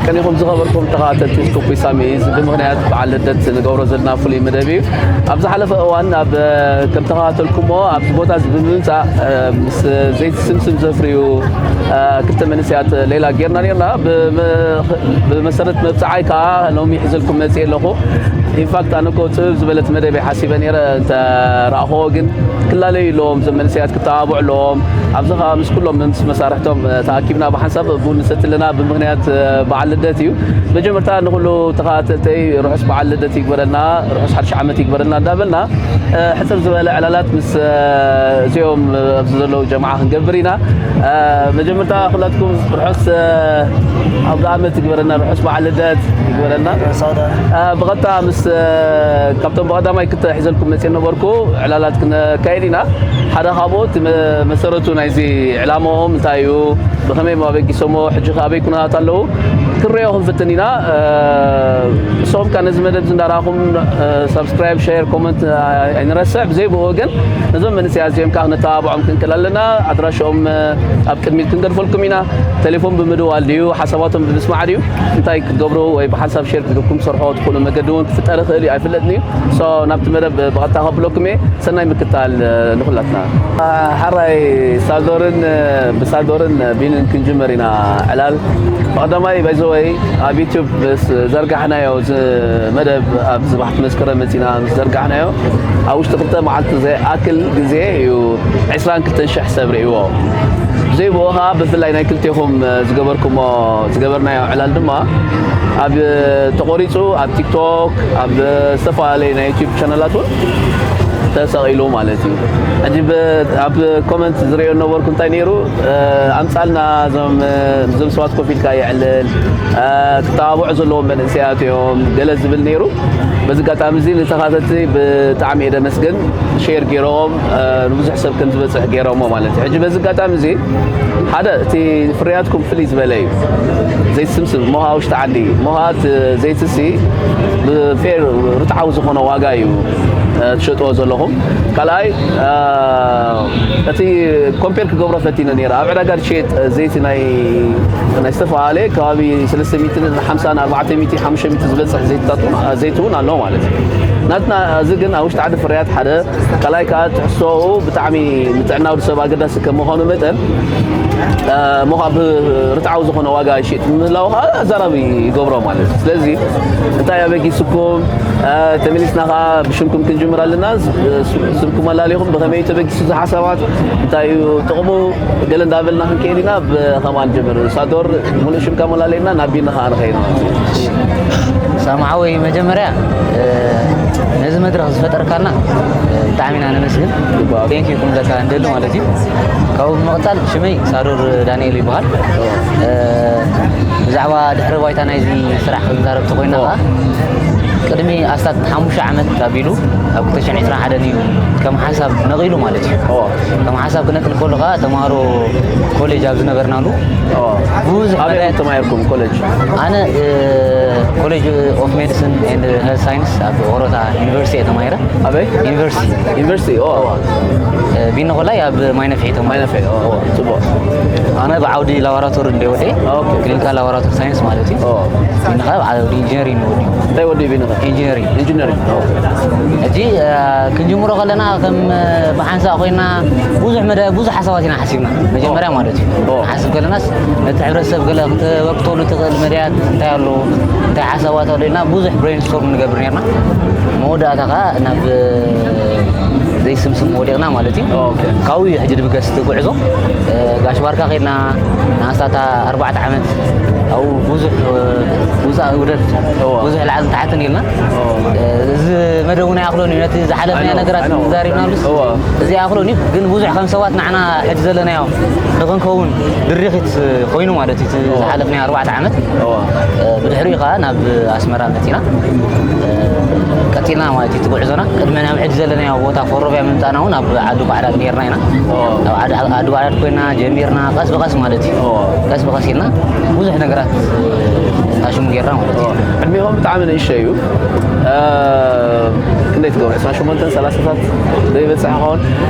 ከመይ ኢኹም ዝኸበርኩም ተኸታተልቲ ስኩፕ ዊዝ ሳሚ? እዚ ብምኽንያት በዓል ልደት ንገብሮ ዘለና ፍሉይ መደብ እዩ። ኣብ ዝሓለፈ እዋን ኣብ፣ ከም ተኸታተልኩሞ ኣብዚ ቦታ እዚ ብምምጻእ፣ እ፣ ምስ ዘይትስምስም ዘፍርዩ፣ እ፣ ክልተ መንእሰያት ሌላ ጌርና ኔርና። ብመ-፣ ብመሰረት መብጽዓይ ከኣ ሎሚ ሒዘልኩም መጽእ ኣለኹ። ኢንፋክት ኣነ እኮ ጽብብ ዝበለት መደብ እየ ሓሲበ ኔረ፣ እንተ ረኣኹዎ ግን ክላለዩ ኣለዎም፣ እዞም መንእሰያት ክተባብዑ ኣለዎም። ኣብዚ ኸኣ ምስ ኩሎም ምስ መሳርሕቶም፣ እ፣ ተኣኪብና ብሓንሳብ ቡን ንሰቲ ኣለና ብምኽንያት፣ እ፣ በዓል ልደት እዩ። መጀመርታ ንኹሉ ተኸታተልተይ ርሑስ በዓል ልደት ይግበረልና፣ ርሑስ ሓድሽ ዓመት ይግበረልና እንዳበልና፣ እ፣ ሕጽር ዝበለ ዕላላት ምስ፣ እ፣ እዚኦም፣ እ፣ ኣብዚ ዘለዉ ጀምዓ ክንገብር ኢና። እ፣ መጀመርታ ኩላትኩም ርሑስ፣ እ፣ ኣውደ ዓመት ይግበረልና፣ ርሑስ በዓል ልደት ይግበረልና። እ፣ ብቐጥታ ምስ፣ እ፣ ካብቶም ብቐዳማይ ክተ ሒዘልኩም መጽእ ነበርኩ፣ ዕላላት ክነካይድ ኢና። ሓደ ካብኡ እቲ መ-፣ መሰረቱ ናይዚ ዕላማኦም እንታይ እዩ፣ ብኸመይ ኣበጊሶሞ፣ ሕጂ ከ ኣበይ ኩነታት ኣለዉ፣ ክንሪኦ ክንፍትን ኢና። እ፣ ንስኹም ከ ነዚ መደብ እዚ እንዳረኣኹም፣ እ፣ ሳብስክራይብ፣ ሼር፣ ኮመንት፣ እ፣ ኣይንረስዕ። ብዘይ ብኡ ግን ነዞም መንእሰያት እዚኦም ከኣ ክነተባብዖም ክንክእል ኣለና። ኣድራሽኦም፣ እ፣ ኣብ ቅድሚት ክንገድፈልኩም ኢና። ቴሌፎን ብምድዋል ድዩ፣ ሓሳባቶም ብምስማዕ ድዩ፣ እንታይ ክትገብሩ ወይ ብሓንሳብ ሼር ክትገብርኩም ትሰርሖ ትኽእሉ መገዲ እውን ክፍጠር ይኽእል እዩ፣ ኣይፍለጥን እዩ። ሶ ናብቲ መደብ ብቐጥታ ከብለኩም እየ። ሰናይ ምክታል፣ እ፣ ንኹላትና። እ፣ ሓራይ ሳዶርን፣ እ፣ ብሳዶርን፣ እ፣ ቢንን ክንጅመር ኢና ዕላል። ብቐዳማይ ባይዘወይ ኣብ ዩቱብ ምስ ዘርጋሕናዮ እዚ መደብ ኣብ ዝባሕቲ መስከረም መጺና ምስ ዘርጋሕናዮ ኣብ ውሽጢ ክልተ መዓልቲ ዘይኣክል ግዜ እዩ ዕስራን ክልተን ሽሕ ሰብ ርእይዎ። ብዘይ ብኡ ኸዓ ብፍላይ ናይ ክልቴኹም፣ እ፣ ዝገበርኩሞ፣ ዝገበርናዮ ዕላል ድማ ኣብ፣ እ፣ ተቖሪጹ ኣብ ቲክቶክ፣ ኣብ፣ እ፣ ዝተፈላለዩ ናይ ዩቱብ ቻነላት እውን ተሰቒሉ ማለት እዩ። ሕጂ ብ-፣ ኣብ ኮመንት ዝርእዮ ነበርኩ እንታይ ነይሩ፣ እ፣ ኣምጻልና እዞም፣ እ፣ እዞም ሰባት ኮፍ ኢልካ የዕልል፣ እ፣ ክተባብዑ ዘለዎም መንእሰያት እዮም ገለ ዝብል ነይሩ። በዚ ኣጋጣሚ እዚ ንተኻተልቲ ብጣዕሚ እየ ደመስግን። ሼር ገይሮም፣ እ፣ ንብዙሕ ሰብ ከም ዝበጽሕ ገይሮሞ ማለት እዩ። ሕጂ በዚ ኣጋጣሚ እዚ ሓደ እቲ ፍርያትኩም ፍልይ ዝበለ እዩ። ዘይትስምስም ሞሃ ውሽጢ ዓዲ፣ ሞሃ እቲ ዘይትሲ ብፌር ርትዓዊ ዝኾነ ዋጋ እዩ፣ እ፣ ትሸጥዎ ዘለኹም። ካልኣይ፣ እ፣ እቲ ኮምፔር ክገብሮ ፈቲነ ነይረ። ኣብ ዕዳጋ ዝሸየጥ ዘይቲ ናይ፣ ናይ ዝተፈላለየ ከባቢ ሰለስተ ሚእቲ፣ ሓምሳ፣ ኣርባዕተ ሚእቲ፣ ሓሙሽተ ሚእቲ ዝበጽሕ ዘይትታት እውን፣ ዘይቲ እውን ኣሎ ማለት እዩ። ናትና እዚ ግን ኣብ ውሽጢ ዓዲ ፍርያት ሓደ፣ ካልኣይ ከኣ ትሕዝቶኡ ብጣዕሚ ንጥዕና ወዲ ሰብ ኣገዳሲ ከም ምዃኑ መጠን፣ እ፣ እሞ ከኣ ብርትዓዊ ዝኾነ ዋጋ ይሸጥ ምህላው ከኣ ኣዛራቢ ይገብሮ ማለት እዩ። ስለዚ እንታይ ኣበጊስኩም፣ እ፣ ተመሊስና ከኣ ብሽምኩም ክንጅምር ኣለና። ስ-፣ ስ-፣ ስምኩም ኣላሊኹም ብኸመይ እዩ ተበጊሱ እዚ ሓሳባት፣ እንታይ እዩ ጥቕሙ፣ ገለ እንዳበልና ክንከይድ ኢና። ብኸማን ጀምር ሳዶር፣ ሙሉእ ሽምካ መላለየና ናብ ቢኒ ከኣ ንኸይድ ማለት እዩ። ሳምዓወይ መጀመርያ፣ እ፣ ነዚ መድረኽ ዝፈጠርካልና፣ እ፣ ብጣዕሚ ኢና ነመስግን። ይባረክ። ቴንክ ዩ ክንብለካ እንደሊ ማለት እዩ። ካብኡ ብምቕጻል ሽመይ ሳዶር ዳንኤል ይበሃል። እ፣ ብዛዕባ ድሕሪ ባይታ ናይዚ ስራሕ ክንዛረብ ተኾይና ኦ። ከኣ ቅድሚ ኣስታት ሓሙሽተ ዓመት ኣቢሉ ኣብ ክልተ ሽሕን ዕስራን ሓደን እዩ ከም ሓሳብ ነቒሉ ማለት እዩ። ኦ። ከም ሓሳብ ክነቅል ከሎ ከኣ ተምሃሮ ኮሌጅ ኣብ ዝነበርናሉ ኦ። ብዙሕ ኣበይ መዳያት ኢኹም ተማሂርኩም ኮሌጅ? ኣነ፣ እ፣ ኮሌጅ ኦፍ ሜዲሲን ኤንድ ሄልት ሳይንስ ኣብ ኦሮታ ዩኒቨርሲቲ እየ ተማሂረ። ኣበይ? ዩኒቨርሲቲ። ዩኒቨርሲቲ፣ ኦ። እ፣ ቢኒ ኮላይ ኣብ ማይነፍሒ ተማሂረ። ማይነፍሒ፣ ኦ፣ ኦ፣ ጽቡቕ። ኣነ ብዓውዲ ላቦራቶሪ እንደ ወደ ኦኬ። ክሊኒካል ላቦራቶሪ ሳይንስ ማለት እዩ። ኦ። ቢኒ ከኣ ብዓውዲ ኢንጂነሪንግ ወዲ። እንታይ ወዲ ቢኒ ከ? ኢንጂነሪንግ። ኢንጂነሪንግ፣ ኦ። ሕጂ፣ እ፣ ክንጅምሮ ከለና ከም፣ እ፣ ብሓንሳእ ኮይና ብዙሕ መደ-፣ ብዙሕ ሓሳባት ኢና ሓሲብና። መጀመርያ ማለት እዩ። ኦ። ሓስብ ከለናስ ነቲ ሕብረተሰብ ገለ ክተበርክተሉ ትኽእል መዳያት እንታይ ኣሎ፣ እንታይ ሓሳባት ኣሎ ኢልና ብዙሕ ብሬን ስቶርም ንገብር ነርና። መወዳእታ ከኣ ናብ ዘይስምስም ወዲቕና ማለት እዩ። ኦኬ። ካብኡ እዩ ሕጂ ድብገስ እቲ ጉዕዞ። እ፣ ጋሽ ባርካ ከድና ንኣስታት ኣርባዕተ ዓመት ኣብኡ ብዙሕ፣ እ፣ ውፃእ ውረድ፣ እዋ። ብዙሕ ላዕልን ታሕትን ኢልና። እዋ። እ፣ እዚ መደብ እውን ኣይኣኽሎን እዩ። ነቲ ዝሓለፍናዮ ኣይ ነው፣ ነገራት ኣይ ነው። ተዛሪብናሉስ እዋ። እዚ ኣይኣኽሎን እዩ። ግን ብዙሕ ከም ሰባት ንዓና ሕጂ ዘለናዮ ንኽንከውን ድርኺት ኮይኑ ማለት እዩ። እቲ እዋ። ዝሓለፍናዮ ኣርባዕተ ዓመት። እዋ። እ፣ ብድሕሪኡ ከኣ ናብ ኣስመራ መጺና። እ፣ ቀጺልና ማለት እዩ እቲ ጉዕዞና። ቅድሚ ናብ ሕጂ ዘለናዮ ቦታ ኮሮብያ ምምጻእና እውን ኣብ ዓዲ ቋዕዳድ ነይርና ኢና። እዋ። ኣብ ዓዲ፣ ዓዲ ቋዕዳድ ኮይና ጀሚርና ቀስ ብቐስ ማለት እዩ። እዋ። ቀስ ብቐስ ኢልና ብዙሕ ነገራት ታሽሙ ጌርና ማለት እዩ። እዋ። ዕድሜኹም ብጣዕሚ ንእሽተይ እዩ። እ፣ ክንደይ ትገብሩ? ዕስራን ሞንተን ሰላሳታት ዘይበፅሕ ኸውን።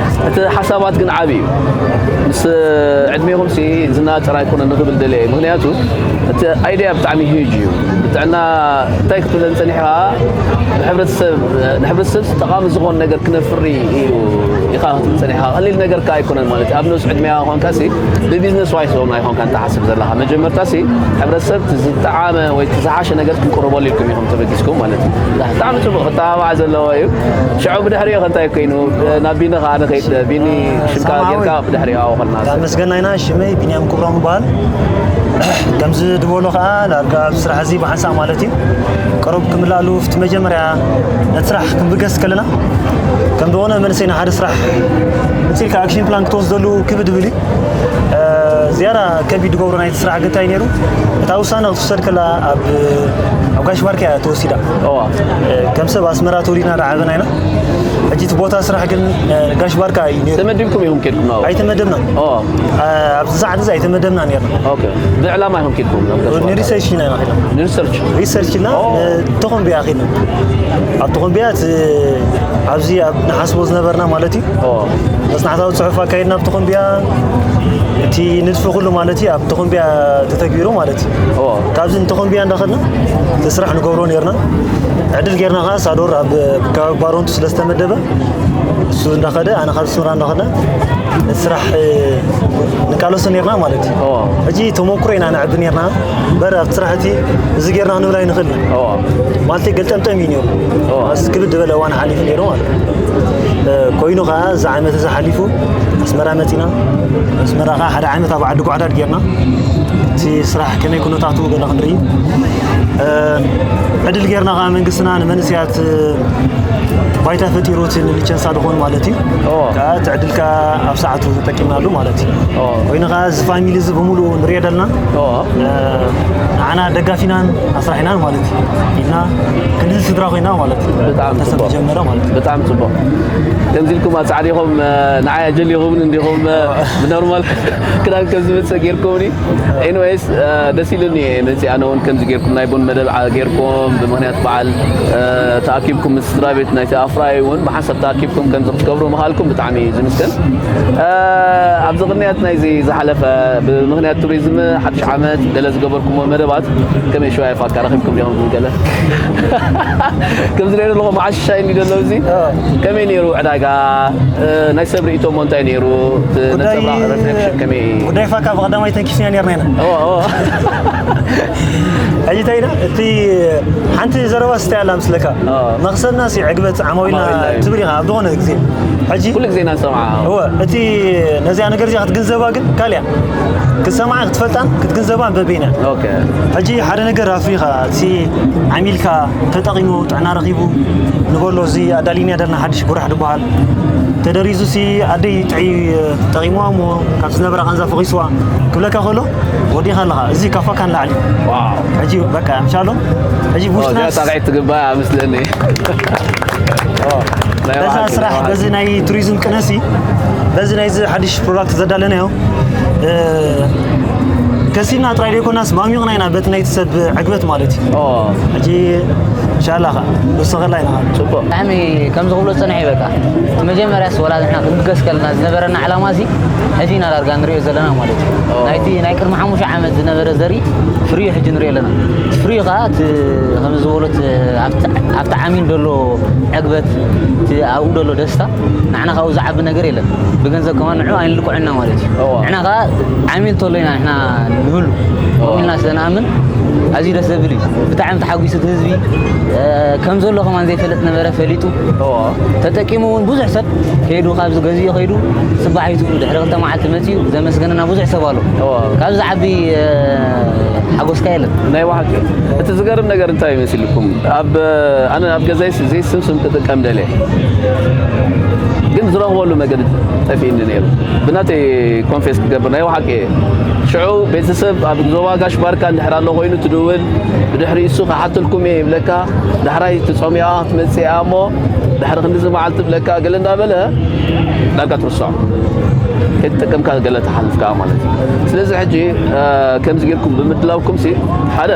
እቲ ሓሳባት ግን ዓብዪ እዩ። ምስ ዕድሜኹም ሲ ዝናፀር ኣይኮነን ንኽብል ደልየ እየ። ምክንያቱ እቲ ኣይድያ ብጣዕሚ ሂጅ እዩ። ብጥዕና እንታይ ክትብለን ፀኒሕካ፣ ንሕብረተሰብ ንሕብረተሰብ ጠቓሚ ዝኾን ነገር ክነፍሪ እዩ ኢኻ ክትብል ፀኒሕካ። ቀሊል ነገር ከ ኣይኮነን ማለት እዩ። ኣብ ንኡስ ዕድሜያ ኾንካ ሲ ብቢዝነስ ዋይስ ዞም ኣይኮንካ እንተሓስብ ዘለኻ። መጀመርታ ሲ ሕብረተሰብ እቲ ዝጠዓመ ወይ እቲ ዝሓሸ ነገር ክንቅርበሉ ኢልኩም ኢኹም ተበጊስኩም ማለት እዩ። ብጣዕሚ ፅቡቅ ክተባባዕ ዘለዎ እዩ። ሽዑ ብድሕሪኡ ከ እንታይ ኮይኑ ናብ ቢኒ ከዓ ንኸይድ፣ ቢኒ ሽምካ ጌርካ ብድሕሪኡ ኣውኸልና። ተመስገን ናይና። ሽመይ ቢንያም ክብሮም ይበሃል። ከምዚ ድበሎ ከዓ ዳርጋ ኣብ ስራሕ እዚ ብሓንሳእ ማለት እዩ ቀረብ ክምላሉ እቲ መጀመርያ ነቲ ስራሕ ክንብገስ ከለና ከም ዝኾነ መንእሰይ ንሓደ ስራሕ መፂልካ ኣክሽን ፕላን ክትወስደሉ ክብድ ይብል እዩ። ዝያዳ ከቢድ ዝገብሮ ናይቲ ስራሕ ግን እንታይ ነይሩ? እታ ውሳነ ክትውሰድ ከላ ኣብ ኣብ ጋሽ ባርካ እያ ተወሲዳ። እዋ። ከም ሰብ ኣስመራ ተወሊድና ዳዓበና ኢና። ሕጂ እቲ ቦታ ስራሕ ግን ጋሽ ባርካ እዩ ነይሩ። ተመዲብኩም ኢኹም ከድኩም ናብኡ? ኣይተመደብናን። ኦ። ኣብዚ ሰዓት እዚ ኣይተመደብና ነርና። ኦኬ። ብዕላማ ኢኹም ከድኩም ናብ ጋሽ ባርካ? ንሪሰርች ኢና ከድና። ንሪሰርች? ሪሰርች ኢልና ተኾምቢያ ከድና። ኣብ ተኾምቢያ እቲ ኣብዚ ኣብ ንሓስቦ ዝነበርና ማለት እዩ። ኦ። መጽናዕታዊ ጽሑፍ ኣካይድና ኣብ ተኾምቢያ። እቲ ንድፊ ኩሉ ማለት እዩ ኣብ ተኾምቢያ ተተግቢሩ ማለት እዩ። ኦ። ካብዚ ንተኾምቢያ እንዳኸድና እቲ ስራሕ ንገብሮ ነርና። ዕድል ጌርና ኸዓ ሳዶር ኣብ ከባቢ ባሮንቱ ስለ ዝተመደበ እሱ እንዳኸደ ኣነ ካብ ስምራ እንዳኸድና እቲ ስራሕ ንቃለሶ ነርና ማለት እዩ። ኦ። ሕጂ ተሞክሮ ኢና ነዕቢ ነርና። እምበር ኣብቲ ስራሕ እቲ እዚ ጌርና ክንብል ኣይንኽእልን። ኦ። ማለት ገልጠምጠም እዩ ነይሩ። ኦ። በስ ክብድ ዝበለ እዋን ሓሊፉ ነይሩ ማለት እዩ። ኮይኑ ከዓ እዚ ዓመት እዚ ሓሊፉ ኣስመራ መፂና። ኣስመራ ከዓ ሓደ ዓመት ኣብ ዓዲ ጓዕዳድ ጌርና እቲ ስራሕ ከመይ ኩነታቱ ገለ ክንርኢ ዕድል ጌርና ከዓ መንግስትና ንመንስያት ባይታ ፈጢሩ እቲ ንሊቸንሳ ድኾን ማለት እዩ። ኦ። ከዓ እቲ ዕድል ከዓ ኣብ ሰዓቱ ተጠቂምናሉ ማለት እዩ። ኦ። ኮይኑ ከዓ እዚ ፋሚሊ እዚ ብምሉኡ ንሪኦ ደልና። ኦ። ንዓና ደጋፊናን ኣስራሒናን ማለት እዩ። ኢልና ክንዲ ስድራ ኮይና ማለት እዩ። ብጣዕሚ ተሰብ ጽቡቅ። ጀመረ ማለት እዩ። ብጣዕሚ ጽቡቅ። ከምዚ ኢልኩም ኣጻዕዲኹም ንዓይ ኣጀሊኹምን እንዲኹም ብኖርማል ክዳን ከም ዝመጽእ ጌርኩምኒ። ኤኒዌይስ ደስ ኢሉኒ መጽእ ኣነ እውን ከምዚ ጌርኩም ናይ ቡን መደብ ዓ- ጌርኩም ብምኽንያት በዓል ተኣኪብኩም ምስ ስድራ ቤት ናይቲ ኣፍራይ እውን ብሓንሳብ ተኣኪብኩም ከምዚ ክትገብሩ ምኻልኩም ብጣዕሚ እዩ ዝምስገን። ኣብዚ ቅንያት ናይዚ ዝሓለፈ ብምኽንያት ቱሪዝም ሓድሽ ዓመት ገለ ዝገበርኩሞ መደባት ከመይ ሽዋ ይፋካ ረኺብኩም ዲኹም ግን ገለ ከምዚ ነይሩ ኣለኹ መዓሻ ይኒ ዘሎ እዚ ከመይ ነይሩ ዕዳጋ ናይ ሰብ ርእይቶ እሞ እንታይ ነይሩ እቲ ጉዳይ ነጸብራቕ ሬፍሌክሽን ከመይ ጉዳይ ፋካ ብቐዳማይ ተንኪፍና ነርና ኢና ኦ ኦ ሕጂ እንታይ ኢና እቲ ሓንቲ ዘረባ ስታይ ኣላ ምስለካ ኦ። መኽሰብና ሲ ዕግበት ዓማዊልና ዓማዊልና እዩ። ትብል ኢኻ ኣብ ዝኾነ ግዜ ሕጂ ኩሉ ግዜ ኢና ንሰምዓ እወ እቲ ነዚኣ ነገር እዚኣ ክትግንዘባ ግን ካልያ ክትሰምዓ ክትፈልጣን ክትግንዘባን በበይና ኦኬ ሕጂ ሓደ ነገር ኣፍሪኻ እቲ ዓሚልካ ተጠቒሙ ጥዕና ረኺቡ ንበሎ እዚ ኣዳሊና ደልና ሓድሽ ጉራሕ ዝበሃል ተደሪዙ ሲ ኣደይ ጥዒ ጠቒምዋ እሞ ካብ ዝነበራ ቃንዛ ፈቒስዋ ክብለካ ከሎ ወዲኻ ኣለኻ እዚ ካፋካ ንላዕሊ ዋው ሕጂ በቃ ምሻሎ ሕጂ ኦ፣ እዚኣ ቡሽናስ ጣቕዒት ትግባእ ምስለኒ ኦ፣ ናይ በዛ ባሓቂ፣ ስራሕ ናይ ባሓቂ። በዚ ናይ ቱሪዝም ቅነሲ በዚ ናይዚ ሓድሽ ፕሮዳክት ዘዳለናዮ እ፣ ከሲብና ጥራይ ዘይኮናስ ማሚቕና ኢና በቲ ናይቲ ሰብ ዕግበት ማለት እዩ ኦ፣ ሕጂ እንሻላ ኸ ንሰኸላ ኢና ጽቡቕ። ብጣዕሚ ከም ዝኽብሎ ዝጸንሐ እዩ በቃ እቲ መጀመርያስ ወላ ንሕና ክንብገስ ከለና ዝነበረና ዕላማ እዚ ሕጂ ኢና ዳርጋ ንሪኦ ዘለና ማለት እዩ ኦ። ናይቲ ናይ ቅድሚ ሓሙሽተ ዓመት ዝነበረ ዘርኢ ፍርዩ ሕጂ ንሪኦ ኣለና ፍርዩ ከዓ እቲ ከም ዝበሎ እቲ ኣብቲ ኣብቲ ዓሚል ዘሎ ዕግበት እቲ ኣብኡ ዘሎ ደስታ ንዓና ካብኡ ዝዓቢ ነገር የለን ብገንዘብ ከማን ንዑ ኣይንልክዖና ማለት እዩ እዋ። ንሕና ከዓ ዓሚል ተሎ ኢና ንሕና ንህሉ እዋ። ኢልና ስለ ንኣምን ኣዝዩ ደስ ዘብል እዩ ብጣዕሚ ተሓጒሱ እቲ ህዝቢ እ፣ ከም ዘሎ ከማን ዘይፈልጥ ነበረ ፈሊጡ እዋ። ተጠቂሙ እውን ብዙሕ ሰብ ከይዱ ካብዚ ገዚኡ ከይዱ ፅባሕ ይትብሉ ድሕሪ ክልተ መዓልቲ መፅኡ ዘመስገነና ብዙሕ ሰብ ኣሎ እዋ። ካብዚ ዓቢ እ፣ ሓጎስካ የለን ናይ ባሓቂ እቲ ዝገርም ነገር እንታይ ይመስልኩም ኣብ ኣነ ኣብ ገዛይ እዚ ስምስም ክጥቀም ደልየ ግን ዝረኽበሉ መገዲ ጠፊእኒ ነይሩ ብናተይ ኮንፌስ ክገብር ናይ ባሓቂ ሽዑ ቤተሰብ ኣብ ዞባ ጋሽ ባርካ እንድሕር ኣሎ ኮይኑ ትድውል ብድሕሪ እሱ ክሓተልኩም እየ ይብለካ ዳሕራይ ትፀሚኣ ክትመፅእ እያ እሞ ድሕሪ ክንዲዚ መዓልቲ ብለካ ገለ እንዳበለ ዳርጋ ትርስዖ ከይተጠቀምካ ገለ ትሓልፍ ከኣ ማለት እዩ። ስለዚ ሕጂ ከምዚ ጌርኩም ብምድላውኩም ሲ ሓደ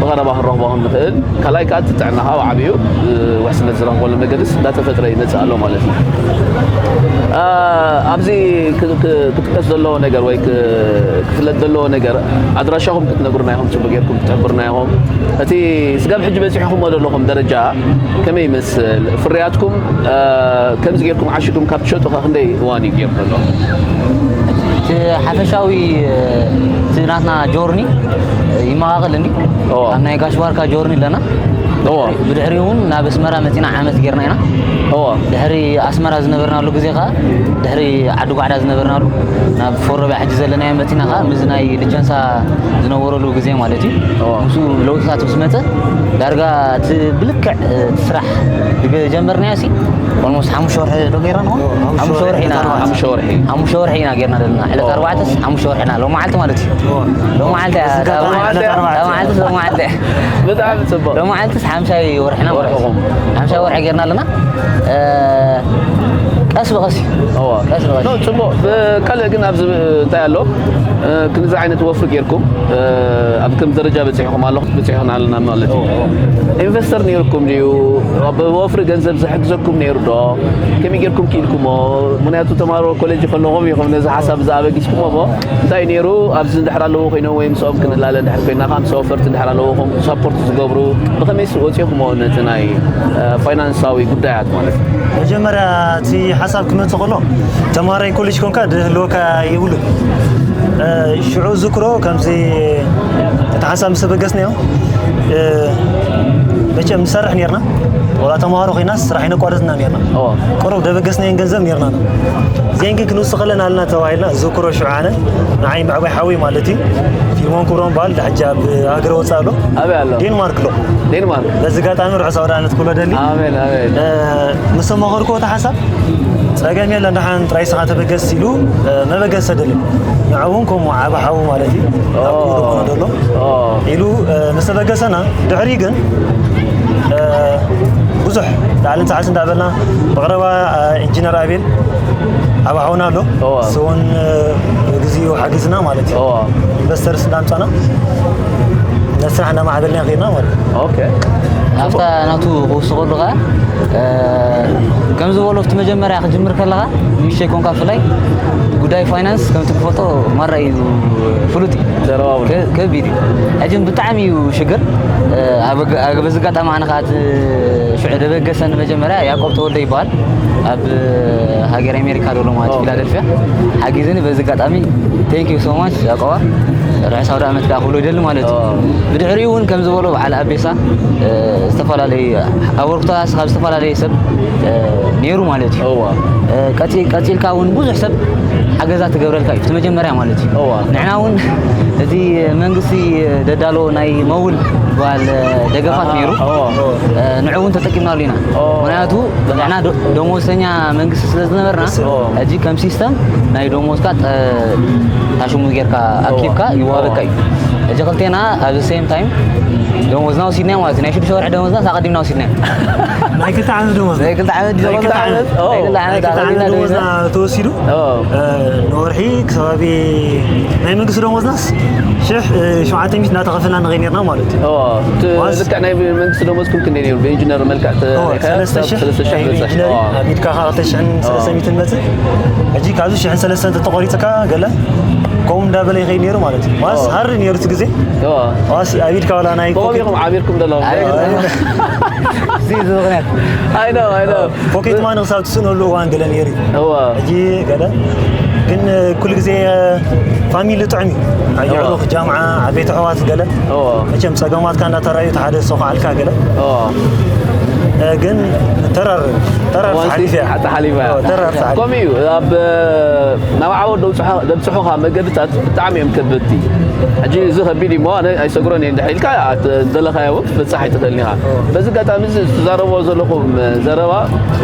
ብቐረባ ክንረኽቦ ከም ንኽእል፣ ካልኣይ ከኣ እቲ ጥዕናኻ ብዓብዩ ውሕስነት ዝረኽበሉ መገድስ እንዳተፈጥረ ይመጽእ ኣሎ ማለት እዩ። ኣብዚ ክጥቀስ ዘለዎ ነገር ወይ ክፍለጥ ዘለዎ ነገር ኣድራሻኹም ክትነግሩና ኢኹም፣ ጽቡቅ ጌርኩም ክትሕብሩና ኢኹም። እቲ ስጋብ ሕጂ በጺሕኹሞ ዘለኹም ደረጃ ከመይ ይመስል? ፍርያትኩም ከምዚ ጌርኩም ዓሽግኩም ካብ ትሸጡ ካብ ክንደይ እዋን እዩ ጌሩ ዘሎ? እቲ ሓፈሻዊ እቲ ናትና ጆርኒ ይመቓቐል እንዲ ካብ ናይ ጋሽ ባርካ ጆርኒ ኣለና። ብድሕሪኡ እውን ናብ ኣስመራ መፂና ዓመት ጌርና ኢና። ድሕሪ ኣስመራ ዝነበርናሉ ግዜ ከዓ ድሕሪ ዓዲ ጓዕዳ ዝነበርናሉ ናብ ፎሮቢያ ሕጂ ዘለናዮ መፂና ከዓ ምስ ናይ ልቸንሳ ዝነበረሉ ግዜ ማለት እዩ። ምስኡ ለውጥታት ምስ መፀ ዳርጋ እቲ ብልክዕ እቲ ስራሕ ዝጀመርናዮ ሲ ኦልሞስት ሓሙሽተ ወርሒ ዶ ገይራ ነው? ሓሙሽተ ወርሒ ኢና። ሓሙሽተ ወርሒ። ሓሙሽተ ወርሒ ኢና ጌርና ዘለና። ዕለት ኣርባዕተስ ሓሙሽተ ወርሒ ኢና። ሎማዓልቲ ማለት እዩ። ሎማዓልቲ እያ። ሎማዓልቲ እያ። ሎማዓልቲ ሎማዓልቲ እያ። ብጣዕሚ ጽቡቅ። ሎማዓልቲስ ሓምሻይ ወርሕና ማለት እዩ። ወርሕኹም። ሓምሻይ ወርሒ ጌርና ኣለና። ቀስ ብቐስ እዩ። እዋ። ቀስ ብቐስ። ኖ ጽቡቅ። ካልእ ግን ኣብዚ እንታይ ኣሎ? ክንዚ ዓይነት ወፍሪ ጌርኩም ኣብ ከም ደረጃ በጺሕኩም ኣለኹም፣ በጺሕና ኣለና ማለት እዩ። ኢንቨስተር ነይርኩም ድዩ? ብወፍሪ ገንዘብ ዝሕግዘኩም ነይሩ ዶ? ከመይ ጌርኩም ክኢልኩሞ? ምክንያቱ ተማሃሮ ኮሌጅ ከለኹም ኢኹም ነዚ ሓሳብ እዚ ኣበጊስኩሞ እሞ እንታይ ነይሩ? ኣብዚ እንድሕር ኣለዉ ኮይኖም ወይ ምስኦም ክንላለ እንድሕር ኮይና ከዓ ምስ ወፈርቲ እንድሕር ኣለዉ ኹም ሳፖርት ዝገብሩ ብኸመይስ ወፂኹሞ ነቲ ናይ ፋይናንሳዊ ጉዳያት ማለት እዩ? መጀመርያ እቲ ሓሳብ ክመፅእ ከሎ ተማሃራይ ኮሌጅ ኮንካ ድህልወካ የብሉን። ሽዑ ዝክሮ ከምዚ እቲ ሓሳብ ምስ ተበገስናዮ መቸም ንሰርሕ ነርና ወላ ተምሃሮ ኮይናስ ስራሕ ይነቋረፅና ነርና። ቅሩብ ደበገስናየን ገንዘብ ነርና። እዚአን ግን ክንውስኸለን ኣለና ተባሂልና ዝክሮ ሽዑ ኣነ ንዓይ ምዕባይ ሓወይ ማለት እዩ ፊልሞን ክብሮም በሃል ሕጂ ኣብ ሃገረ ወፃእ ኣሎ ኣበይ ኣሎ? ዴንማርክ ኣሎ። ዴንማርክ። በዚ ኣጋጣሚ ርሑስ ኣውደ ዓመት ክብሎ ደሊ። ኣሜን ኣሜን። ምስ ተመኸርኩ እቲ ሓሳብ ጸገም የለን ደሓን ጥራይ ስኻ ተበገስ ኢሉ መበገሲ ሰደለይ። ንዕኡ እውን ከምኡ ዓቢ ሓዉ ማለት እዩ። ኣብ ኩሉ ክኾኖ ደሎ ኢሉ ምስ ተበገሰና ድሕሪ ግን ብዙሕ ላዕልን ታሕትን እንዳበልና ብቐረባ ኢንጂነር ኣቤል ዓቢ ሓውና ኣሎ እሱ እውን ብግዚኡ ሓጊዝና ማለት እዩ። ኢንቨስተርስ እንዳምጻና ነቲ ስራሕ እንዳማዕበልና ከይድና ማለት እዩ። ኦኬ። ኣብታ ናቱ ክውስኸሉ ከዓ ከም ዝበሎ ኣብቲ መጀመርያ ክጅምር ከለኻ ንእሽተይ ኮንካ ብፍላይ ጉዳይ ፋይናንስ ከምቲ ክፈልጦ ማራ እዩ ፍሉጥ እዩ። ከቢድ እዩ። ሕጂ ብጣዕሚ እዩ ሽግር። በዚ ኣጋጣሚ ኣነ ከዓ እቲ ሽዑ ደበገሰኒ መጀመርያ ያዕቆብ ተወልደ ይበሃል። ኣብ ሃገር ኣሜሪካ ዘሎ ማለት ፊላደልፊያ ሓጊዝኒ በዚ ኣጋጣሚ thank you so much ያዕቆባ ርሑስ ኣውደ ዓመት ከዓ ክብሎ ይደሊ ማለት እዩ። ብድሕሪኡ እውን ከም ዝበሎ በዓል ኣቤሳ ዝተፈላለዩ ኣበርክቶታት ካብ ዝተፈላለየ ሰብ ነይሩ ማለት እዩ። ቀፂልካ እውን ብዙሕ ሰብ ሓገዛ ትገብረልካ እዩ እቲ መጀመርያ ማለት እዩ። ንሕና እውን እቲ መንግስቲ ደዳሎ ናይ መውል ዝበሃል ደገፋት ነይሩ። ንዑ እውን ተጠቂምናሉ ኢና። ምክንያቱ ንሕና ደሞዝተኛ መንግስቲ ስለ ዝነበርና ሕጂ ከም ሲስተም ናይ ደሞዝካ ታሽሙ ጌርካ ኣኪብካ ይዋበካ እዩ። ሕጂ ክልቴና ኣብ ሴም ታይም ደሞዝና ወሲድናዮ ማለት እዩ። ናይ ሽዱሽተ ወርሒ ደሞዝና ኣቐዲምና ወሲድናዮ። ናይ ክልተ ዓመት ደሞዝ ናይ ክልተ ዓመት ደሞዝ ናይ ክልተ ዓመት ናይ ክልተ ዓመት ኣቐዲምና ደሞዝና ተወሲዱ ንወርሒ ከባቢ ናይ መንግስቲ ደሞዝናስ ሽሕ ሸውዓተ ሚእቲ እናተኸፈልና ንኸይድ ነርና ማለት እዩ። ልክዕ ናይ መንግስቲ ደሞዝኩም ክንደይ ነይሩ? ብኢንጂነር መልክዕ ተሪኸ ሰለስተ ሽሕ ሰለስተ ሽሕ ናይ ዝበፅሕ። ኢንጂነሪንግ ኣብ ኢድካ ከዓ ክልተ ሽሕን ሰለስተ ሚእትን መፅእ። ሕጂ ካብዚ ሽሕን ሰለስተን ተተቆሪፅካ ገለ ከምኡ እንዳበለ ይኸይድ ነይሩ ማለት እዩ። ዋስ ሃሪ ነይሩ እቲ ግዜ። ዋስ ኣብ ኢድካ ዋላ ናይ ኮም ኢኹም ዓቢርኩም ዘለኹም። እዚ እዚ ምኽንያት I know, I know. ፖኬት ማኒ ክሳብ ትስእነሉ እዋን ገለ ነይሩ እዩ። እዋ። ሕጂ ገለ ግን ኩሉ ግዜ ፋሚሊ ጥዑም እዩ። ኣብ የዕሩኽ ጃምዓ ዓበይቲ ኣሕዋት ገለ እዋ። መቸም ጸገማትካ እንዳተራዩ እቲ ሓደ ዝሰኹዓልካ ገለ እዋ። ግን ተራር ተራር እዋን ሓሊፍ እያ። ሓሊፍ እያ። ተራር ሓሊፍ ከምኡ እዩ ኣብ ናብ ዓወት ደብፅሖ- ደብፅሑኻ መገድታት ብጣዕሚ እዮም ከበድቲ። ሕጂ እዚ ከቢድ እዩ እሞ ኣነ ኣይሰግሮን እየ እንድሕር ኢልካ ኣት- ዝደለኻዮ እውን ክትበፅሕ ኣይትኽእልን ኢኻ። በዚ ኣጋጣሚ እዚ ትዛረብዎ ዘለኹም ዘረባ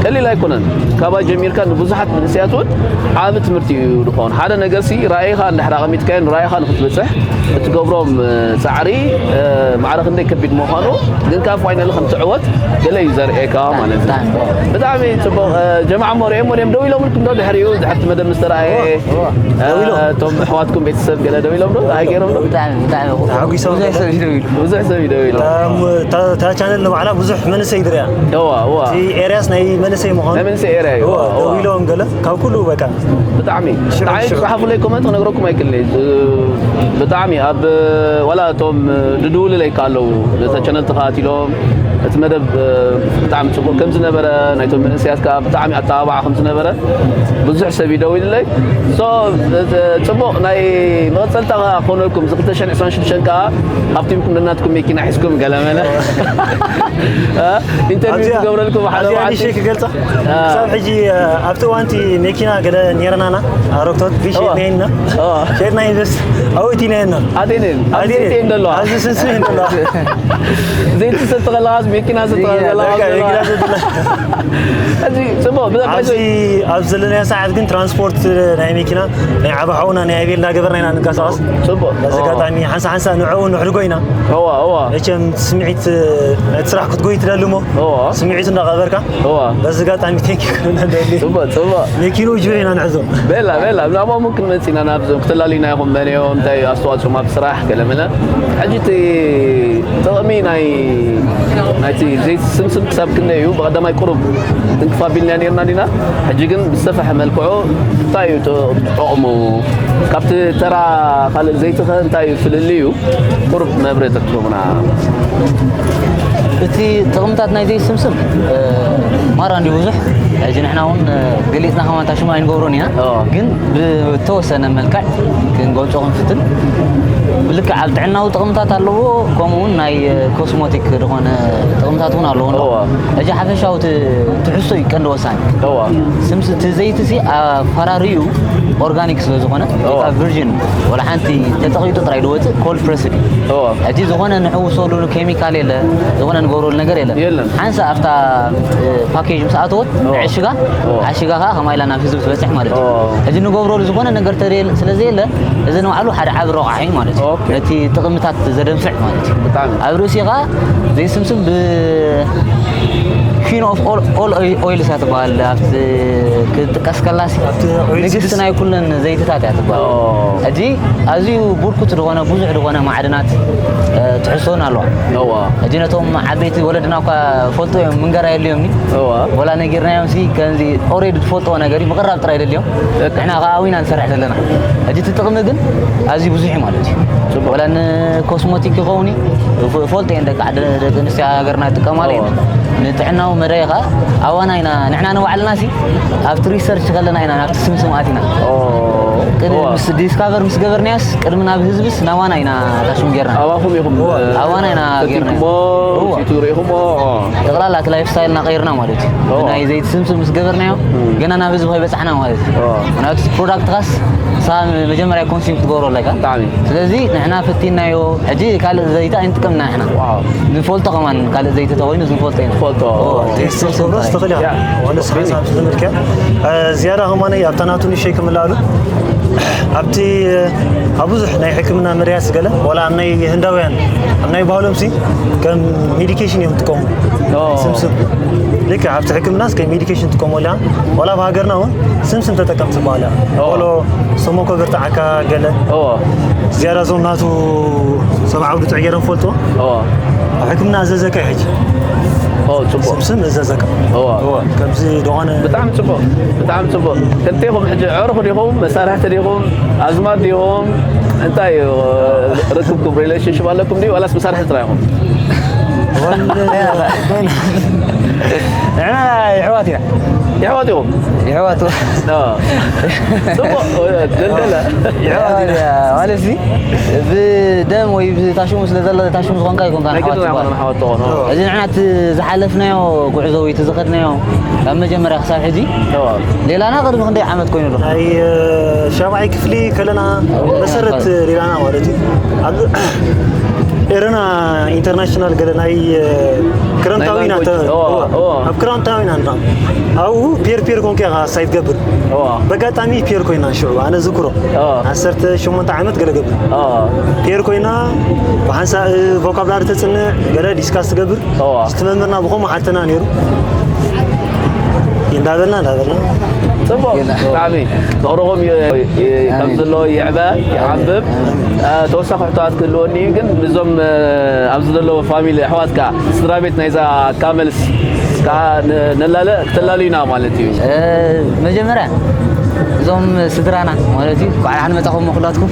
ቀሊል ኣይኮነን። ካባይ ጀሚርካ ንብዙሓት መንእሰያት እውን ዓቢ ትምህርቲ እዩ ዝኾን። ሓደ ነገር ሲ ራእይኻ እንድሕር ኣቐሚጥካዮ ንራእይኻ ንክትበፅሕ እትገብሮም ፃዕሪ ማዕረ ክንደይ ከቢድ ምዃኑ ግን ከዓ ፋይናሊ ከም ትዕወት ገለ እዩ ዘርእየካ ማለት እዩ። ብጣዕሚ ብጣዕሚ ጽቡቕ። እ፣ ጀማዓ እሞ ሪኦም፣ ሪኦም ደው ኢሎምልኩም ዶ ድሕሪኡ ድሕርቲ መደብ ምስ ተረኣየ? እዋ፣ እዋ። እ፣ ደው ኢሎም። እቶም ኣሕዋትኩም ቤተሰብ ገለ ደው ኢሎም ዶ? ኣይገይሮም ዶ? ብጣዕሚ፣ ብጣዕሚ። ተሓጒሶም ብዙሕ ገለ። ሰብ እዩ ደው ኢሉ። ብዙሕ ሰብ እዩ ደው ኢሉ። እታ ም-፣ እታ፣ እታ ቻነል ንባዕላ ብዙሕ መንእሰይ ድርያ። እዋ፣ እዋ። እቲ ኤርያስ ናይ መንእሰይ ምዃኑ። ናይ መንእሰይ ኤርያ እዩ። እዋ፣ እዋ፣ ደው እዋ። ኢሎም ገለ። ካብ ኩሉ በቃ። ብጣዕሚ። ሽዑ፣ ብጣዕሚ ሽዑ። ጽሓፉለይ ኮመንት ክነግረኩም ኣይክእልን እየ። እ፣ ብጣዕሚ ኣብ፣ ዋላ እቶም ድድውልለይ ከ ኣለዉ፣ ነታ ቻነል ተኸታቲሎም፣ እቲ መደብ፣ እ፣ ብጣዕሚ ጽቡቕ ከም ዝነበረ፣ ናይቶም መንእሰያት ከኣ ብጣዕሚ ኣተባባዓ ከም ዝነበረ ብዙሕ ሰብ ይደውልለይ። ሶ፣ እ፣ ጽቡቕ ናይ መቐጸልታ ከኣ ክኾነልኩም፣ እዚ ክልተ ሽሕን ዕስራን ሽዱሽተን ከኣ ሃብቲምኩም ነናትኩም መኪና ሒዝኩም ገለመለ። እ፣ ኢንተርቪው ኣብዚኣ፣ ክገብረልኩም ሓደ ኣብዚኣ መዓልቲ። ንእሽተይ ክገልጻ? እ። ክሳብ ሕጂ፣ እ፣ ኣብቲ እዋንቲ መኪና ገለ ኔርናና፣ ኣረግቶት፣ ቪሽ እዋ። ኔና። እዋ። ሸይጥና ኢንቨስት፣ ኣብኡ እቲ ኔና። ኣቴኔን፣ ኣብዚ ኣቴኔን። ዘይቲ እንደለዋ። ኣብዚ ስንስን እንደለዋ። ዘይቲ ሰጥኻ ከለኻስ፣ መኪና ሰጥኻ ይያ፣ ከለኻስ በቃ፣ ዘለዋ። መኪና ሰጥኻ። እዚ ጽቡቕ፣ ብዛዕባ ኣብዚ፣ እዚ ኣብዚ ዘለናዮ ሰዓት ግን ትራንስፖርት ናይ መኪና፣ ናይ ዓቢ ሓውና ናይ ኣቤል እናገበርና ኢና ንንቀሳቐስ። ጽቡቕ። በዚ ኦ። ኣጋጣሚ ሓንሳ ሓንሳ ንዕኡ ንሕድጎ ኢና። እዋ፣ እዋ። መቸም ስምዒት፣ እ፣ ነቲ ስራሕ ክትጎይ ትደሊ እሞ፣ እዋ። ስምዒቱ እንዳቐበርካ፣ እዋ። በዚ ኣጋጣሚ ቴንክ ዩ ክንብል ንደሊ። ጽቡቕ፣ ጽቡቕ። መኪንኡ ጅሩ ኢና ንሕዞ። ቤላ፣ ቤላ፣ ናብኦም እውን ክንመጽእ ኢና፣ ናብዞም ክትላልዩና ኢኹም፣ መን እዮም፣ እንታይ እዩ ኣስተዋጽኦም ኣብ ስራሕ፣ ገለ መለ። ሕጂ እቲ ጥቕሚ ናይ፣ ናይቲ ዘይቲ ስምስም ክሳብ ክንደይ እዩ? ብቐዳማይ ቁሩብ ትንክፍ ኣቢልና ኔርና ዲና? ሕጂ ግን ብዝሰፍሐ መልክዑ እንታይ እዩ ጥ-፣ ጥቕሙ? ካብቲ ተራ ካልእ ዘይትኸ እንታይ እዩ ፍልልዩ? ቁሩብ መብርሂ ተትህቡና። እቲ ጥቕምታት ናይ ዘይቲ ስምስም፣ እ፣ ማራ እንዲ ብዙሕ። ሕጂ ንሕና እውን፣ እ፣ ገሊጽና ከማን ታሽሙ ኣይንገብሮን ኢና። ኦ። ግን ብተወሰነ መልክዕ ክንገልጾ ክንፍትን። ብልክዕ ኣብ ጥዕናዊ ጥቕምታት ኣለዎ፣ ከምኡ እውን ናይ፣ እ፣ ኮስሞቲክ ዝኾነ ጥቕምታት እውን ኣለዎ። እዋ። ሕጂ ሓፈሻዊ ት-፣ ትሕዝቶ እዩ ቀንዲ ወሳኒ። እዋ። ስምስ-፣ እቲ ዘይቲ ሲ ኣፈራርዩ ኦርጋኒክ ስለ ዝኾነ፣ እዋ። ካብ ቨርጂን ወላ ሓንቲ ተጠቒጡ ጥራይ ዝወፅእ ኮልድ ፕረስድ እዩ። እዋ። ሕጂ ዝኾነ ንሕውሰሉ ኬሚካል የለ፣ ዝኾነ ንገብረሉ ነገር የለ። የለን። ሓንሳ ኣብታ፣ እ፣ ፓኬጅ ምስ ኣተወት እዋ። ንዕሽጋ፣ እዋ። ዓሽጋ ከዓ ከማይ ኢላ ናብ ህዝቢ ትበፅሕ ማለት እዩ። እዋ። ሕጂ ንገብረሉ ዝኾነ ነገር ተደል-፣ ስለ ዘየለ፣ እዚ ንባዕሉ ሓደ ዓቢ ረቋሒ ማለት እዩ። ኦኬ። ነቲ ጥቕምታት ዘደንፍዕ ማለት እዩ። ብጣዕሚ። ኣብ ርእሲ ከዓ ዘይስምስም ብ ኪን ኦፍ ኦል፣ ኦል ኦይ-፣ ኦይልስ እያ ትበሃል። ኣብቲ ክትጥቀስ ከላሲ ኣብቲ ኦይል ንግስቲ ስድስት ናይ ኩለን ዘይትታት እያ ትበሃል። ኦ። ሕጂ ኣዝዩ ብርኩት ዝኾነ፣ ብዙሕ ዝኾነ ማዕድናት፣ እ፣ ትሕዝቶን ኣለዋ። እዋ። ሕጂ ነቶም ዓበይቲ ወለድና እኳ ፈልጦ እዮም፣ ምንገር ኣየድልዮምኒ። እዋ። ወላ ነጊርናዮም ሲ ከምዚ ኦሬዲ ትፈልጥዎ ነገር እዩ፣ ምቕራብ ጥራይ የድልዮም። ልክዕ። ንሕና ከዓ ኣዊና ንሰርሕ ዘለና። ሕጂ እቲ ጥቕሚ ግን ኣዝዩ ብዙሕ እዩ ማለት እዩ። ጽቡቕ። ወላ ንኮስሞቲክ ይኸውን እዩ፣ ፍ-፣ ፈልጦ እየን ደቂ ዓደ-፣ ደቂ ኣንስትዮ ሃገርና ይጥቀማሉ እየን። እዋ። ንጥዕናዊ መዳይ ከዓ ኣዋና ኢና፣ ንሕና ንባዕልና ሲ ኣብቲ ሪሰርች ከለና ኢና ናብቲ ስምስም ኣቲና። ኦ፣ ቅድሚ እዋ። ምስ ዲስካቨር ምስ ገበርናዮስ ቅድሚ ናብ ህዝብስ ናባና ኢና ታሽሙ ጌርና። ኣባኹም ኢኹም፣ እዋ። እ፣ ኣባና ኢና ጌርና። ፈቲንኩሞ፣ እዋ። ውፅኢቱ ርኢኹሞ፣ ኦ። ጠቕላላ እቲ ላይፍ ስታይልና ቀይርና ማለት እዩ። እዋ። ብናይ ዘይቲ ስምስም ምስ ገበርናዮ እም። ገና ናብ ህዝቢ ከይበጻሕና ማለት እዩ። እዋ። ምክንያቱ ፕሮዳክት ካስ ንስኻ መጀመርያ ኮንሱም ክትገብሮ ኣለካ። ብጣዕሚ። ስለዚ ንሕና ፈቲናዮ፣ ሕጂ ካልእ ዘይቲ ኣይንጥቀምና ንሕና። ዋው። ንፈልጦ ከማን ካልእ ዘይቲ ተኾይኑ ንፈልጦ ኢና። ንፈልጦ። ኦ፣ ቴስት ቴስት ክትገብሮ ጥራይ። ትኽእል ኢኻ። ያ። ዋላ ንስኻ ሓንሳብ ትምህርትካ። እ፣ ዝያዳ ከማን ኣብታ ናቱ ንሸይ ክምላሉ። ኣብቲ፣ ኣብ ብዙሕ ናይ ሕክምና መድያት ገለ፣ ዋላ ኣብ ናይ ህንዳውያን፣ ኣብ ናይ ባህሎም ሲ፣ ከም ሜዲኬሽን እዮም ዝጥቀሙ። ኦ። ስምስም። ልክዕ ኣብቲ ሕክምናስ ከም ሜዲኬሽን ትጥቀመሉ ኢኻ። ዋላ ኣብ ሃገርና እውን ስምስም ተጠቀም ትበሃል እያ። ኦ። ወሎ ሰሞኮ ብርትዓካ ገለ። ኦ። ዝያዳ እዞም ናቱ ሰብ ዓውዲ ጥዑይ ገይሮም ፈልጥዎ። ኦ። ኣብ ሕክምና እዘዘካ እዩ ሕጂ። ኦ፣ ጽቡቕ። ስምስም እዘዘካ። ኦ። ኦ፣ ከምዚ ዝኾነ ብጣዕሚ ጽቡቕ፣ ብጣዕሚ ጽቡቕ። ክልቴኹም ሕጂ ኣዕሩኽ ዲኹም፣ መሳርሕቲ ዲኹም፣ ኣዝማድ ዲኹም? እንታይ እዩ ርክብኩም? ሪሌሽንሽፕ ኣለኩም ድዩ? ዋላስ መሳርሕቲ ጥራይ ኢኹም? ንሕና የሕዋት ኢና። የሕዋት ኢኹም? የሕዋት። ኦ። ጽቡቕ፣ ደልደለ። የሕዋት ኢና። ማለት እዚ ብደም ወይ ብታሽሙ ስለ ዘሎ፣ ታሽሙ ዝኾንካ ይኮንካ ናይ ግድን ኣሕዋት ኣይኮነን ይባሃል። ኣሕዋት ትኾኑ። እዚ ንሕና እቲ ዝሓለፍናዮ ጉዕዞ ወይ እቲ ዝኸድናዮ ካብ መጀመርያ ክሳብ ሕጂ፣ እዋ። ሌላና ቅድሚ ክንደይ ዓመት ኮይኑ ኣሎ? ናይ፣ እ፣ ሻብዓይ ክፍሊ ከለና እዋ። መሰረት ሌላና ማለት እዩ። ኣብ ኤረና ኢንተርናሽናል ገለ ናይ፣ እ፣ ክረምታዊ ናይ ኢና ተ-፣ ላንጉጅ። እዋ፣ እዋ። እዋ። ኣብ ክረምታዊ ኢና ንራ-፣ ኣብኡ ፔር ፔር ኮንካ ኢኻ ሳይት ገብር። እዋ። በጋጣሚ ፔር ኮይና ሽዑ ኣነ ዝክሮ። እዋ። ዓሰርተ ሸሞንተ ዓመት ገለ ገብር። እዋ። ፔር ኮይና ብሓንሳእ ቮካብላሪ ተጽንዕ፣ ገለ ዲስካስ ትገብር። እዋ። እቲ መምህርና ብኸምኡ ሓተና ነይሩ። እንዳበልና እንዳበልና ጽቡቕ። ብጣዕሚ ፍቕርኹም ይ- ይ- ከም ዘሎ ይዕበ ይዓብብ። እ፣ ተወሳኺ ሕቶታት ክህልወኒ እዩ፣ ግን እዞም እ፣ ኣብዚ ዘለዉ ፋሚሊ ኣሕዋትካ፣ ስድራ ቤት ናይዛ ካመልስ ከዓ ን- ነላለ ክተላልዩና ማለት እዩ። መጀመርያ እዞም ስድራና ማለት እዩ፣ እንኳዕ ደሓን መጻኹም ኩላትኩም።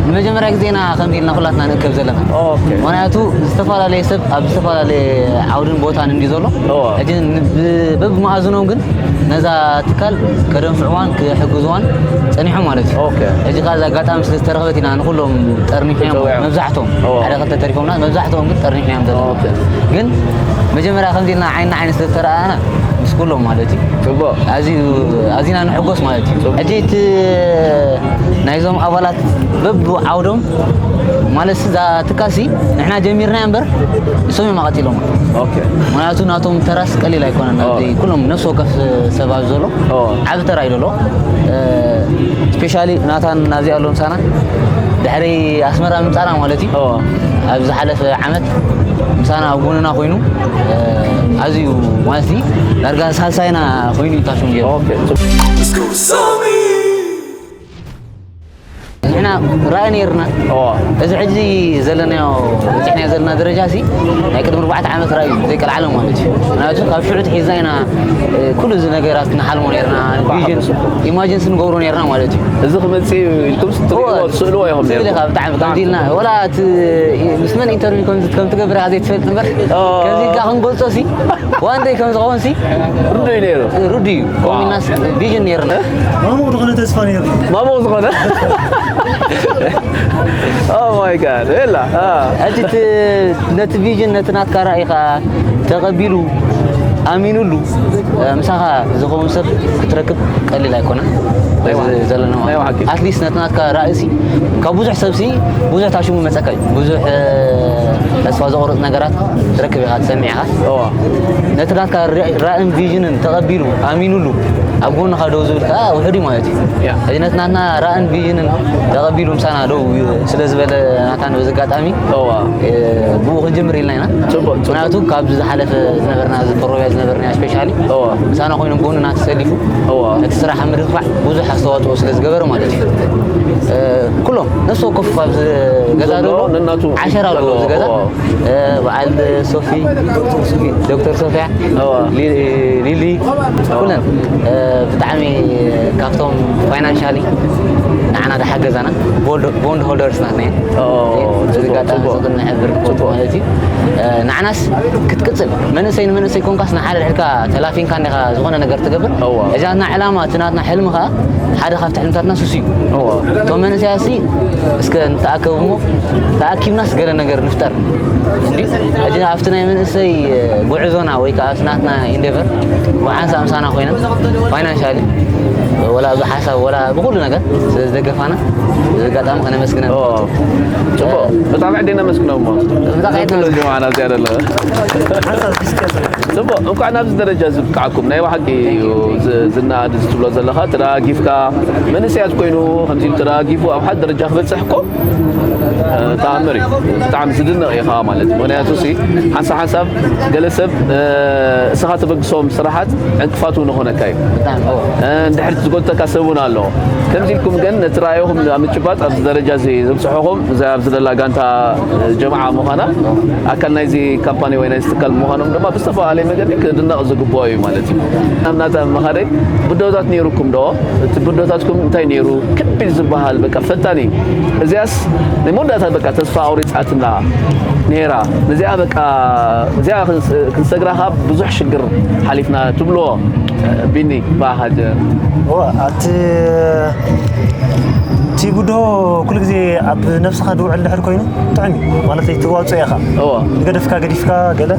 ንመጀመርያ ግዜና ከምዚ ኢልና ኩላትና ንእከብ ዘለና። ኦኬ። ምክንያቱ ዝተፈላለየ ሰብ ኣብ ዝተፈላለየ ዓውድን ቦታን እንዲ ዘሎ፣ እዎ። ሕጂ ን- ብ- በብመኣዝኖም ግን ነዛ ትካል ከደንፍዕዋን ክሕግዝዋን ጸኒሖም ማለት እዩ። ኦኬ። ሕጂ ከኣ እዛ ኣጋጣሚ ስለ ዝተረኸበት ኢና ንኩሎም ጠርኒሖም፣ ተጸዊዖም። መብዛሕቶም እዎ። ሓደ ክልተ ተሪፎምና፣ መብዛሕትኦም ግን ጠርኒሖም ዘለና። ኦኬ። ግን መጀመርያ ከምዚ ኢልና ዓይንና ዓይኒ ስለ ዝተረኣና ምስ ኩሎም ማለት እዩ ጽቡቕ። ኣዝዩ ኣዚና ንሕጎስ ማለት እዩ። ሕጂ እቲ ናይዞም ኣባላት በብ ዓውዶም ማለት እዛ ትካሲ ንሕና ጀሚርና እምበር ንሶም እዮም ኣቐጺሎም። ኦኬ። ምክንያቱ ናቶም ተራስ ቀሊል ኣይኮነን። ኣብዚ ኩሎም ነፍሲ ወከፍ ሰብ ኣብ ዘሎ ኦ። ዓቢ ተራ እዩ ዘሎ። ስፔሻሊ ናታን ናዚ ኣሎ ምሳና ድሕሪ ኣስመራ ምምጻና ማለት እዩ። ኦ። ኣብ ዝሓለፈ ዓመት ምሳና ኣብ ጎንና ኮይኑ ኣዝዩ ማለት እዩ ዳርጋ ሳልሳይና ኮይኑ እዩ ታሽሙ ገይሩ። ኦኬ። ንሕና ራእይ ነይርና። ኦ። እዚ ሕጂ ዘለናዮ በፂሕናዮ ዘለና ደረጃ ሲ ናይ ቅድሚ ኣርባዕተ ዓመት ራእይ እዩ ዘይቀልዓለ ማለት እዩ። ምክንያቱ ካብ ሽዑ ትሒዝና ኢና እ፣ ኩሉ እዚ ነገራት ንሓልሞ ነይርና። ቪዥን ኢማጂንስ ንገብሮ ነይርና ማለት እዩ። እዚ ክመፅእ እዩ ኢልኩም ስትሪእዎ ትስእልዎ ኢኹም ስእሊ ነይርኩም። ካብ ብጣዕሚ ከምዚ ኢልና ወላ እቲ ምስ መን ኢንተርቪው ከም ከም ትገብር ኢኻ ዘይትፈልጥ እምበር ኦ። ከምዚ ኢልካ ክንገልጾ ሲ ዋን ደይ ከም ዝኸውን ሲ ርዱእ እዩ ነይሩ። ርዱ እዩ። ኮሚናስ ቪዥን ነይርና። ማሙቕ ዝኾነ ተስፋ ነይሩ። ማሙቕ ዝኾነ Oh my God። የላ። አ። ሕጂ እቲ ነቲ ቪዥን ነቲ ናትካ ራእይ ከዓ ተቐቢሉ ኣሚኑሉ ምሳኻ ዝኸውን ሰብ ክትረክብ ቀሊል ኣይኮነን። ናይ ብሓቂ። ዘለና ናይ ብሓቂ። ኣትሊስት ነቲ ናትካ ራእይ ሲ ካብ ብዙሕ ሰብ ሲ ብዙሕ ታሽሙ መፀካ እዩ። ብዙሕ እ፣ ተስፋ ዘቑርፅ ነገራት ትረክብ ኢኻ ትሰምዕ ኢኻ። እዋ። ነቲ ናትካ ራእን ቪዥንን ተቐቢሉ ኣሚኑሉ ኣብ ጎንኻ ደው ዝብል ከዓ ውሑድ እዩ ማለት እዩ። ያ። ሕጂ ነቲ ናትና ራእን ቪዥንን ተቐቢሉ ምሳና ደው ስለ ዝበለ ናታን በዚ ኣጋጣሚ እዋ። እ፣ ብኡ ክንጅምር ኢልና ኢና። ጽቡቕ፣ ጽቡቕ። ምክንያቱ ካብዚ ዝሓለፈ ዝነበርና እዚ ፕሮያ ዝነበርና ስፔሻሊ እዋ። ምሳና ኮይኖም ጎንና ተሰሊፉ እዋ። ነቲ ስራሕ ኣብ ምድንፋዕ ብዙሕ ኣስተዋፅኦ ስለ ዝገበረ ማለት እዩ። እ፣ ኩሎም ነፍሲ ወከፍ ኣብዚ ገዛ ዘሎ ነናቱ ዓሸራ ኣለዎ ኣብዚ ገዛ። እዋ። እ፣ በዓል ሶፊ፣ ዶክተር ሶፊያ፣ እዋ። ሊ- ሊሊ ኩለን እ፣ ብጣዕሚ ካብቶም ፋይናንሻሊ ንዓና ዝሓገዛና ቦንድ ሆልደርስ ናትና እየን። ኦ፣ እዚ ጽቡቕ፣ ኣጋጣሚ ጽቡቕ። ዝቕንዕ ብርኮት ማለት እዩ። እ፣ ንዓናስ ክትቅጽል መንእሰይ ንመንእሰይ ኮንካስ ንሓደ ድሕርካ ተላፊንካ እንዲኻ ዝኾነ ነገር ትገብር። እዋ። እዚ ናትና ዕላማ እቲ ናትና ሕልሚ ከዓ ሓደ ካብቲ ሕልምታትና ሱስ እዩ። እዋ። እቶም መንእሰያት ሲ እስከ ንተኣከብ እሞ ተኣኪብናስ ገለ ነገር ንፍጠር። እንዲ ሕጂ ኣብቲ ናይ መንእሰይ ጉዕዞና ወይ ከዓ ኣብቲ ናትና ኢንዴቨር ብሓንሳእ ምሳና ኮይና ፋይናንሻሊ ወላ ብሓሳብ ወላ ብኩሉ ነገር ስለ ዝደገፋና እዚ ኣጋጣሚ ከነመስግነን ኦ፣ ጽቡቕ። ብጣዕሚ ዕድል ነመስግኖ እሞ። ብጣዕሚ ዕድል ኩሉ ጀማዓና እዚኣ ዘሎ። ጽቡቕ፣ እንኳዕ ናብዚ ደረጃ ዝብቃዕኩም። ናይ ብሓቂ እዩ ዝ- ዝና እዚ ትብሎ ዘለኻ፣ ተደጋጊፍካ መንእሰያት ኮይኑ ከምዚ ኢሉ ተደጋጊፉ ኣብ ሓደ ደረጃ ክበጽሕ እኮ፣ እ፣ ተኣምር እዩ። ብጣዕሚ ዝድነቕ ኢኻ ማለት እዩ። ምኽንያቱ ሲ ሓንሳብ ሓንሳብ ገለ ሰብ፣ እ፣ እስኻ ተበግሶም ስራሓት ዕንቅፋት እውን ይኾነካ እዩ። ብጣዕሚ፣ ኦ። እ፣ እንድሕር ዝጎተካ ሰብ እውን ኣሎ። ከምዚ ኢልኩም ግን ነቲ ራእይኹም ኣብ ምጭባጥ ኣብዚ ደረጃ እዚ ዘብፅሐኹም እዛ ኣብዚ ዘላ ጋንታ፣ እ፣ ጀማዓ ምዃና ኣካል ናይዚ ካምፓኒ ወይ ናይዚ ትካል ምዃኖም ድማ ብዝተፈላለየ መገዲ ክድነቕ ዝግብኦ እዩ ማለት እዩ። ናብ ናታ መኻደይ ብድሆታት ነይሩኩም ዶ? እቲ ብድሆታትኩም እንታይ ነይሩ? ከቢድ ዝበሃል በቃ ፈታኒ። እዚኣስ ናይ መወዳእታ በቃ ተስፋ ኣቑሪፃትና ነይራ። ነዚኣ በቃ እዚኣ ክንስ- ክንሰግራ ካብ ብዙሕ ሽግር ሓሊፍና ትብልዎ ቢኒ ባሃጀ እዋ፣ ኣቲ እቲ ብድሆ ኩሉ ግዜ ኣብ ነብስኻ ድውዕል ድሕር ኮይኑ ጥዕም እዩ ማለት እዩ። ትዋፅኦ ኢኻ እዋ። ገደፍካ ገዲፍካ ገለ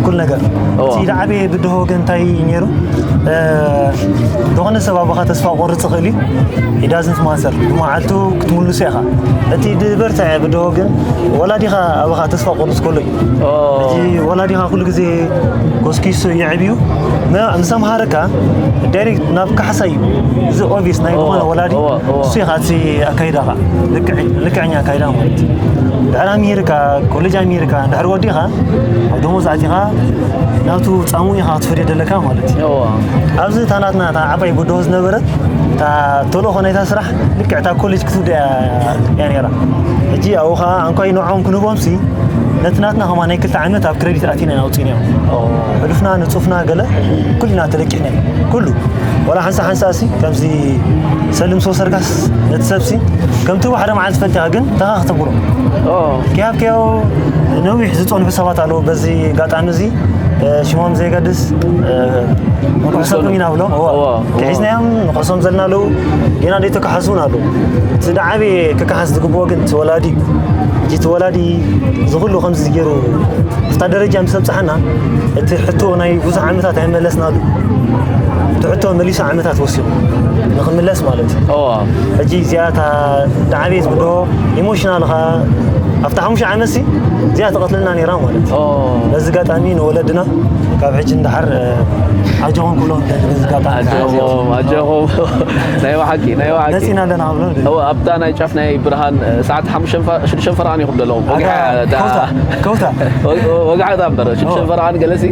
ኩሉ ነገር እዋ። እቲ ዝዓበየ ብድሆ ግን እንታይ ነይሩ? እ፣ ዝኾነ ሰብ ኣባኻ ተስፋ ቆርፅ ይኽእል እዩ። It doesn't matter። ብመዓልቱ ክትምልሶ ኢኻ። እቲ ዝበርትዐ ብድሆ ግን ወላዲኻ ኣባኻ ተስፋ ቆርፅ ከሎ እዩ። ኦ። እዚ ወላዲኻ ኩሉ ግዜ ጎስኪሱ የዕብዩ። ም- ምስ ኣምሃረካ ዳይሬክት ናብ ካሕሳ እዩ። እዚ ኦብቪየስ ናይ ዝኾነ እዎ፣ ወላዲ እዎ፣ እዎ። እሱ ኢኻ እቲ ካይዳ ኸዓ ልክዕ- ልክዕኛ ካይዳ ማለት እዩ። ድሕር ኣምሂርካ፣ ኮሌጅ ኣምሂርካ እንድሕር ወዲኻ፣ ኣብ ደሞዝ ኣቲኻ ናብቱ ጻሙ ኢኻ ክትፈድዮ ደለካ ማለት እዩ። እዋ ኣብዚ እታ ናትና እታ ዓባይ ጉድሆ ዝነበረት እታ ተልእኾ ናይታ ስራሕ ልክዕ እታ ኮሌጅ ክትውድእ እያ ነይራ። ሕጂ ኣብኡ ኸዓ ኣንኳይ ንዕኦም ክንህቦምሲ ነቲ ናትና ኸማ ናይ ክልተ ዓመት ኣብ ክረዲት ኣቲና ኢና ኣውፂእናዮ። ሕሉፍና ንፁፍና ገለ ኩልና ተለቂሕና ኩሉ ዋላ ሓንሳ ሓንሳ ሲ ከምዚ ሰልም ሶ ሰርካስ ነቲ ሰብሲ ከምቲ ሓደ መዓልቲ ፈልቲኻ ግን ተኻ ክተብሎ ኦ ኪያብ ኪያው ነዊሕ ዝፀንሑ ሰባት ኣለዉ። በዚ ኣጋጣሚ እዚ ሽሞም ዘይገድስ ንኩሕሶም ኢና ብሎም እዋ እዋ። ክሒዝናዮም ንኩሕሶም ዘለና ኣለዉ። ጌና ደይተካሓሱ እውን ኣለዉ። እቲ ዝዓበየ ክከሓስ ዝግብኦ ግን እቲ ወላዲ እዩ። እቲ ወላዲ ዝኩሉ ከምዚ ገይሩ ኣብታ ደረጃ ምስ ኣብፅሓና እቲ ሕቶ ናይ ብዙሕ ዓመታት ኣይመለስናሉ። እቲ ሕቶ መሊሱ ዓመታት ወሲኹ ንክምለስ ማለት እዩ። እዋ ሕጂ እዚኣ እታ ዝዓበየ ዝብድሆ ኢሞሽናልኻ ኣብታ ሓሙሽተ ዓመት ሲ እዚኣ ትቐትለልና ነይራ ማለት እዩ። ኦ በዚ ኣጋጣሚ ንወለድና ካብ ሕጂ ንደሓር ኣጆኹም ክብሎም በዚ ኣጋጣሚ ኣጆኹም ኣጆኹም ናይ ብሓቂ ናይ ብሓቂ መፂና ኣለና ክብሎም እወ ኣብታ ናይ ጫፍ ናይ ብርሃን ሰዓት ሓሙሽተ ሽዱሽተ ፈርቓን ኢኹም ዘለኹም ወግሐ እታ ከውታ ከውታ ወግዓታ እምበር ሽዱሽተ ፈርቓን ገለሲ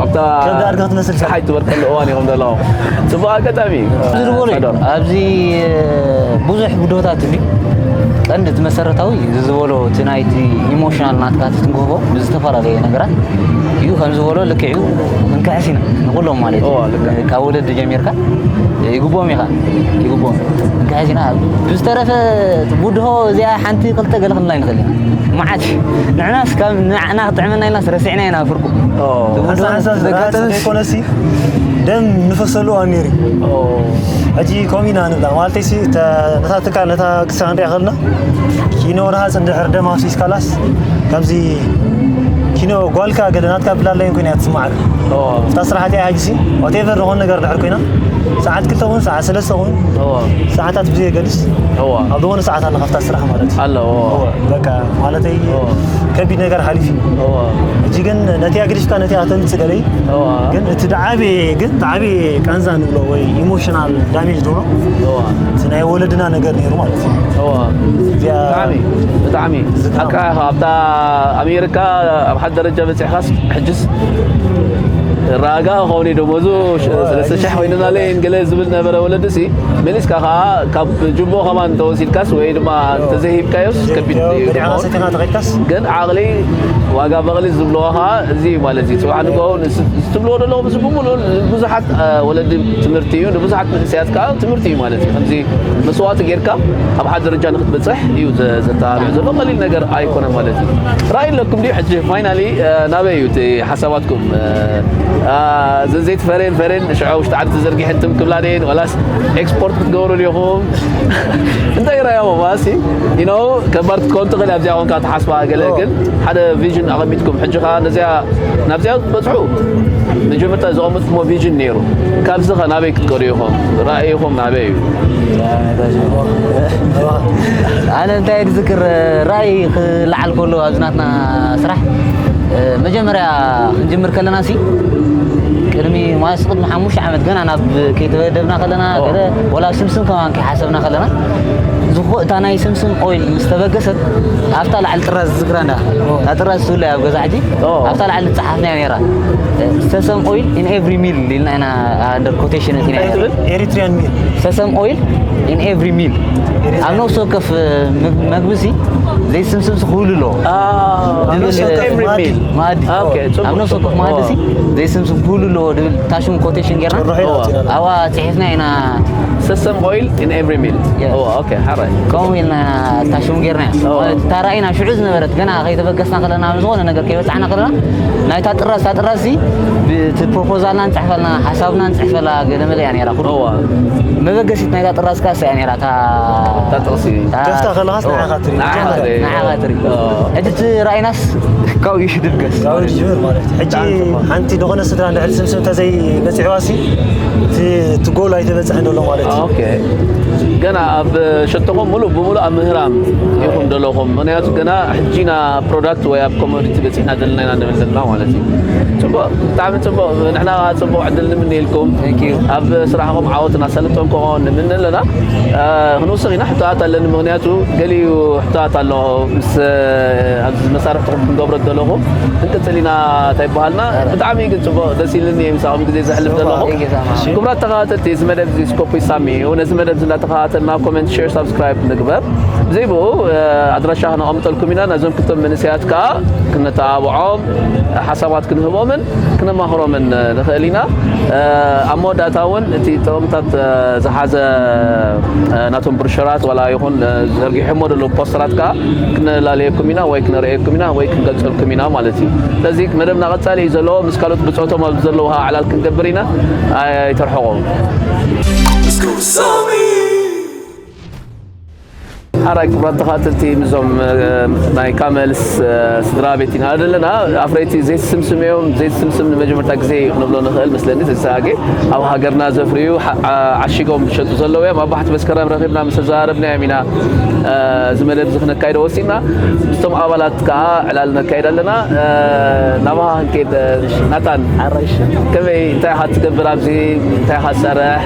ኣብታ ከብዳ ኣድጋ ክትመስል ፀሓይ ትበርቀሉ እዋን ኢኹም ዘለኹም። ፅቡቅ ኣጋጣሚ እዩ። ኣብዚ ዝበሎ እዩ። ሳዶር። ኣብዚ ብዙሕ ብድሆታት እዩ። ቀንዲ እቲ መሰረታዊ እዚ ዝበሎ እቲ ናይቲ ኢሞሽናል ናትካ ትትንክፎ ብዝተፈላለየ ነገራት እዩ። ከም ዝበሎ ልክዕ እዩ። ክንክሕስ ኢና ንኩሎም ማለት እዩ። እዋ፣ ልክዕ። ካብ ወለዲ ጀሚርካ ይግብኦም ኢኻ ይግብኦም ክንክሕስ ኢና። ብዝተረፈ ብድሆ እዚኣ ሓንቲ ክልተ ገለ ክንብላ ይንኽእል ኢና። መዓት ንዕናስ ካብ ንዓና ክጥዕመና ኢልናስ ረሲዕና ኢና ፍርቁ። ኦ እቲ ብድሆ ሓንሳ ሓንሳ ዘጋጠመስ ዘይኮነሲ ደም ንፈሰሉ ኣብ ነይሩ እዩ። ኦ ሕጂ ከምኡ ኢና ንብላ ማለተይሲ ተ- ነታ ትካል ነታ ክሳ ክንሪኣ ከለና ኪኖ ረሃፅ እንድሕር ደም ኣፍሲስካላስ ከምዚ ኪኖ ጓልካ ገለ ናትካ ብላለይን ኮይና እያ ትስማዓካ። ኦ እታ ስራሕቲ እያ ሕጂሲ ዋቴቨር ዝኾነ ነገር ድሕር ኮይና ሰዓት ክልተ ኹን ሰዓት ሰለስተ ኹን ኦ ሰዓታት ብዘየገድስ ኦ ኣብ ዝኾነ ሰዓት ኣለካ ኣብታ ስራሕ ማለት እዩ። ኣሎ ኦ እወ፣ በቃ ማለተይ ከቢድ ነገር ሓሊፍ እዩ። ኦ ሕጂ ግን ነቲ ኣግዲፍካ ነቲ ኣተምፅእ ገለይ ኦ ግን እቲ ዝዓበየ ግን ዝዓበየ ቃንዛ ንብሎ ወይ ኢሞሽናል ዳሜጅ ንብሎ ኦ እቲ ናይ ወለድና ነገር ነይሩ ማለት እዩ። ኦ እዚኣ ብጣዕሚ ብጣዕሚ ሓቃ ኢኻ። ኣብታ ኣሜሪካ ኣብ ሓደ ደረጃ በፂሕካስ ሕጅስ ራጋ ኾኒ ደሞዙ ሰለስተ ሺሕ ኮይንና ለይን ገለ ዝብል ነበረ ወለድሲ መሊስካ ከዓ ካብ ጅቦ ከማን እንተወሲድካስ ወይ ድማ እንተዘይሂብካዮስ ከቢድ እዩ ገዲዕካ ደሞዝ። ሰቲኻ ተኸድካስ ግን ዓቕሊ ዋጋ በቕሊ ዝብልዎ ከዓ እዚ እዩ ማለት እዩ። ፅባሕ ንግሆ ንስ- ትብልዎ ዘለኹም እዚ ብምሉእ ብዙሓት ወለዲ ትምህርቲ እዩ ንብዙሓት መንእሰያት ከዓ ትምህርቲ እዩ ማለት እዩ። ከምዚ መስዋእቲ ጌርካ ኣብ ሓደ ደረጃ ንክትበፅሕ እዩ ዘተባብዕ ዘሎ ቀሊል ነገር ኣይኮነ ማለት እዩ። ራእይ ኣለኩም ድዩ ሕጂ ፋይናሊ ናበይ እዩ እቲ ሓሳባትኩም? ዘዘይት ፈሬን ፈሬን ሽዑ ውሽጢ ዓዲ ተዘርጊሐን ትም ክብላ ደን ዋላስ ኤክስፖርት ክትገብሩ ዲኹም? እንታይ ራእዮም ማሲ you know ከባድ ክትከውን ትኽእል ኣብዚኣ ኮንካ ትሓስባ ገለ ግን ሓደ ቪዥን ኣቐሚጥኩም ሕጂ ከዓ ነዚኣ ናብዚኣ ክትበፅሑ መጀመርታ ዘቐመጥኩሞ ቪዥን ነይሩ። ካብዚ ከ ናበይ ክትከዱ ኢኹም? ራእይኹም ናበይ እዩ? ኣነ እንታይ ዝክር ራእይ ክለዓል ከሎ ኣብዚ ናትና ስራሕ መጀመርያ ክንጅምር ከለና ሲ ቅድሚ ማለት ቅድሚ ሓሙሽተ ዓመት ገና ናብ ከይተወደብና ከለና ገለ ወላ ስምስም ከማን ከይሓሰብና ከለና ዝኮ እታ ናይ ስምስም ኦይል ምስ ተበገሰት ኣብታ ላዕሊ ጥራዝ ዝክራ እንዳ እታ ጥራዝ ትብለ ኣብ ገዛ ሕጂ ኣብታ ላዕሊ ዝፀሓፍናያ ነይራ ሰሰም ኦይል ኢን ኤቭሪ ሚል ኢልና ኢና ኣንደር ኮቴሽን እቲና እንታይ ትብል? ኤሪትሪያን ሚል ሰሰም ኦይል ኢን ኤቭሪ ሚል ኣብ ነፍሲ ወከፍ መግቢ ሲ ዘይስምስም ክህሉ ኣለዎ ኤቭሪ ሚል ማዲ ኦኬ፣ ጽቡቅ፣ ኣብ ነፍሲ ወከፍ ጽቡቅ። ማዲ ሲ ዘይስምስም ክህሉ ኣለዎ ድብል ታሽሙ ኮቴሽን ጌርና ርሑይ ኣውፂና ኣብኣ ፅሒፍና ኢና ሰሰም ኦይል ኢን ኤቭሪ ሚል Yes. ኦኬ ሓራይ ከምኡ ኢልና ታሽሙ ጌርና ኦ። ማለት እታ ራእይና ሽዑ ዝነበረት ገና ከይተበገስና ከለና ዝኾነ ነገር ከይበፃሕና ከለና ናይታ ጥራዝ እታ ጥራዝ ሲ እቲ ፕሮፖዛልና ንፅሕፈልና ሓሳብና ንፅሕፈላ ገለመለ እያ ነይራ ኩሉ እዋ መበገሲት ናይታ ጥራዝ ካስ እያ ነይራ እታ እታ ጥቕሲ እታ- ከፍታ ከለኻስ ንዓኻ ትርኢ ንዓኻ መጀመርያ። ትርኢ። ንዓኻ ትርኢ ኦ። ሕጂ እቲ ራእይናስ ካብኡ ይድብገስ ካብኡ ይጅምር ማለት እዩ። ሕጂ ሓንቲ ዝኾነ ስድራ እንድሕር ስምስም ተዘይበፂሕዋሲ እቲ እቲ ጎል ኣይተበፅሐን ዘሎ ማለት እዩ። ኦኬ ገና ኣብ ሸቶኹም ሙሉእ ብሙሉእ ኣብ ምህራም ኢኹም ዘለኹም። ምክንያቱ ገና ሕጂ ናብ ፕሮዳክት ወይ ኣብ ኮሞዲቲ በፂሕና ዘለና ኢና ንብል ዘለና ማለት እዩ። ፅቡቅ ብጣዕሚ ፅቡቅ ንሕና ከዓ ፅቡቅ ዕድል ንምነየልኩም። Thank you። ኣብ ስራሕኹም ዓወት እናሰለጠንኩ ንምን ኣለና። ክንውስኽ ሕቶታት ኣለኒ፣ ምኽንያቱ ገሊኡ ሕቶታት ኣሎ ምስ ኣብዚ መሳርሕትኹም ክንገብሮ ዘለኹ ክንቅፅል ኢና እንታይ ይበሃልና። ብጣዕሚ ግን ፅቡቅ ደስ ኢልኒ ምሳኹም ግዜ ዘሕልፍ ዘለኹ። ክቡራት ተኸታተልቲ እዚ መደብ እዚ ስኮፕ ሳሚ እዩ። ነዚ መደብ እዚ እናተኸታተልና ኮመንት፣ ሼር፣ ሳብስክራይብ ንግበር። ብዘይ ብኡ ኣድራሻ ክነቐምጠልኩም ኢና። ነዞም ክልተ መንእሰያት ከዓ ክነተባብዖም፣ ሓሳባት ክንህቦምን ክነማኽሮምን ንኽእል ኢና። ኣብ መወዳእታ እውን እቲ ጥቕምታት ዝሓዘ ናቶም ብርሸራት ዋላ ይኹን ዘርጊሖሞ ዘለዉ ፖስተራት ከዓ ክነላለየኩም ኢና ወይ ክነርእየኩም ኢና ወይ ክንገልፀልኩም ኢና ማለት እዩ። ስለዚ መደብና ቀፃሊ እዩ ዘለዎ። ምስ ካልኦት ብፅዕቶም ኣብ ዘለዉ ከዓ ዕላል ክንገብር ኢና። ኣይተርሕቑ። ሓራይ ክቡራት ተኻተልቲ፣ ምዞም ናይ ካመልስ ስድራ ቤት ኢና ዘለና። ኣፍረይቲ ዘይት ስምስም እዮም። ዘይት ስምስም ንመጀመርታ ግዜ እዩ ክንብሎ ንኽእል መስለኒ። ዘሳጌ ኣብ ሃገርና ዘፍርዩ ዓሺጎም ዝሸጡ ዘለዉ እዮም። ኣብ ባሕቲ መስከረም ረኺብና ምስ ተዘራረብናዮም ኢና እዚ መደብ እዚ ክነካይዶ ወሲና። ምስቶም ኣባላት ከዓ ዕላል ነካይድ ኣለና። ናባኻ ክንከይድ ናታን፣ ከመይ፣ እንታይ ኢኻ ትገብር ኣብዚ? እንታይ ኢኻ ትሰርሕ?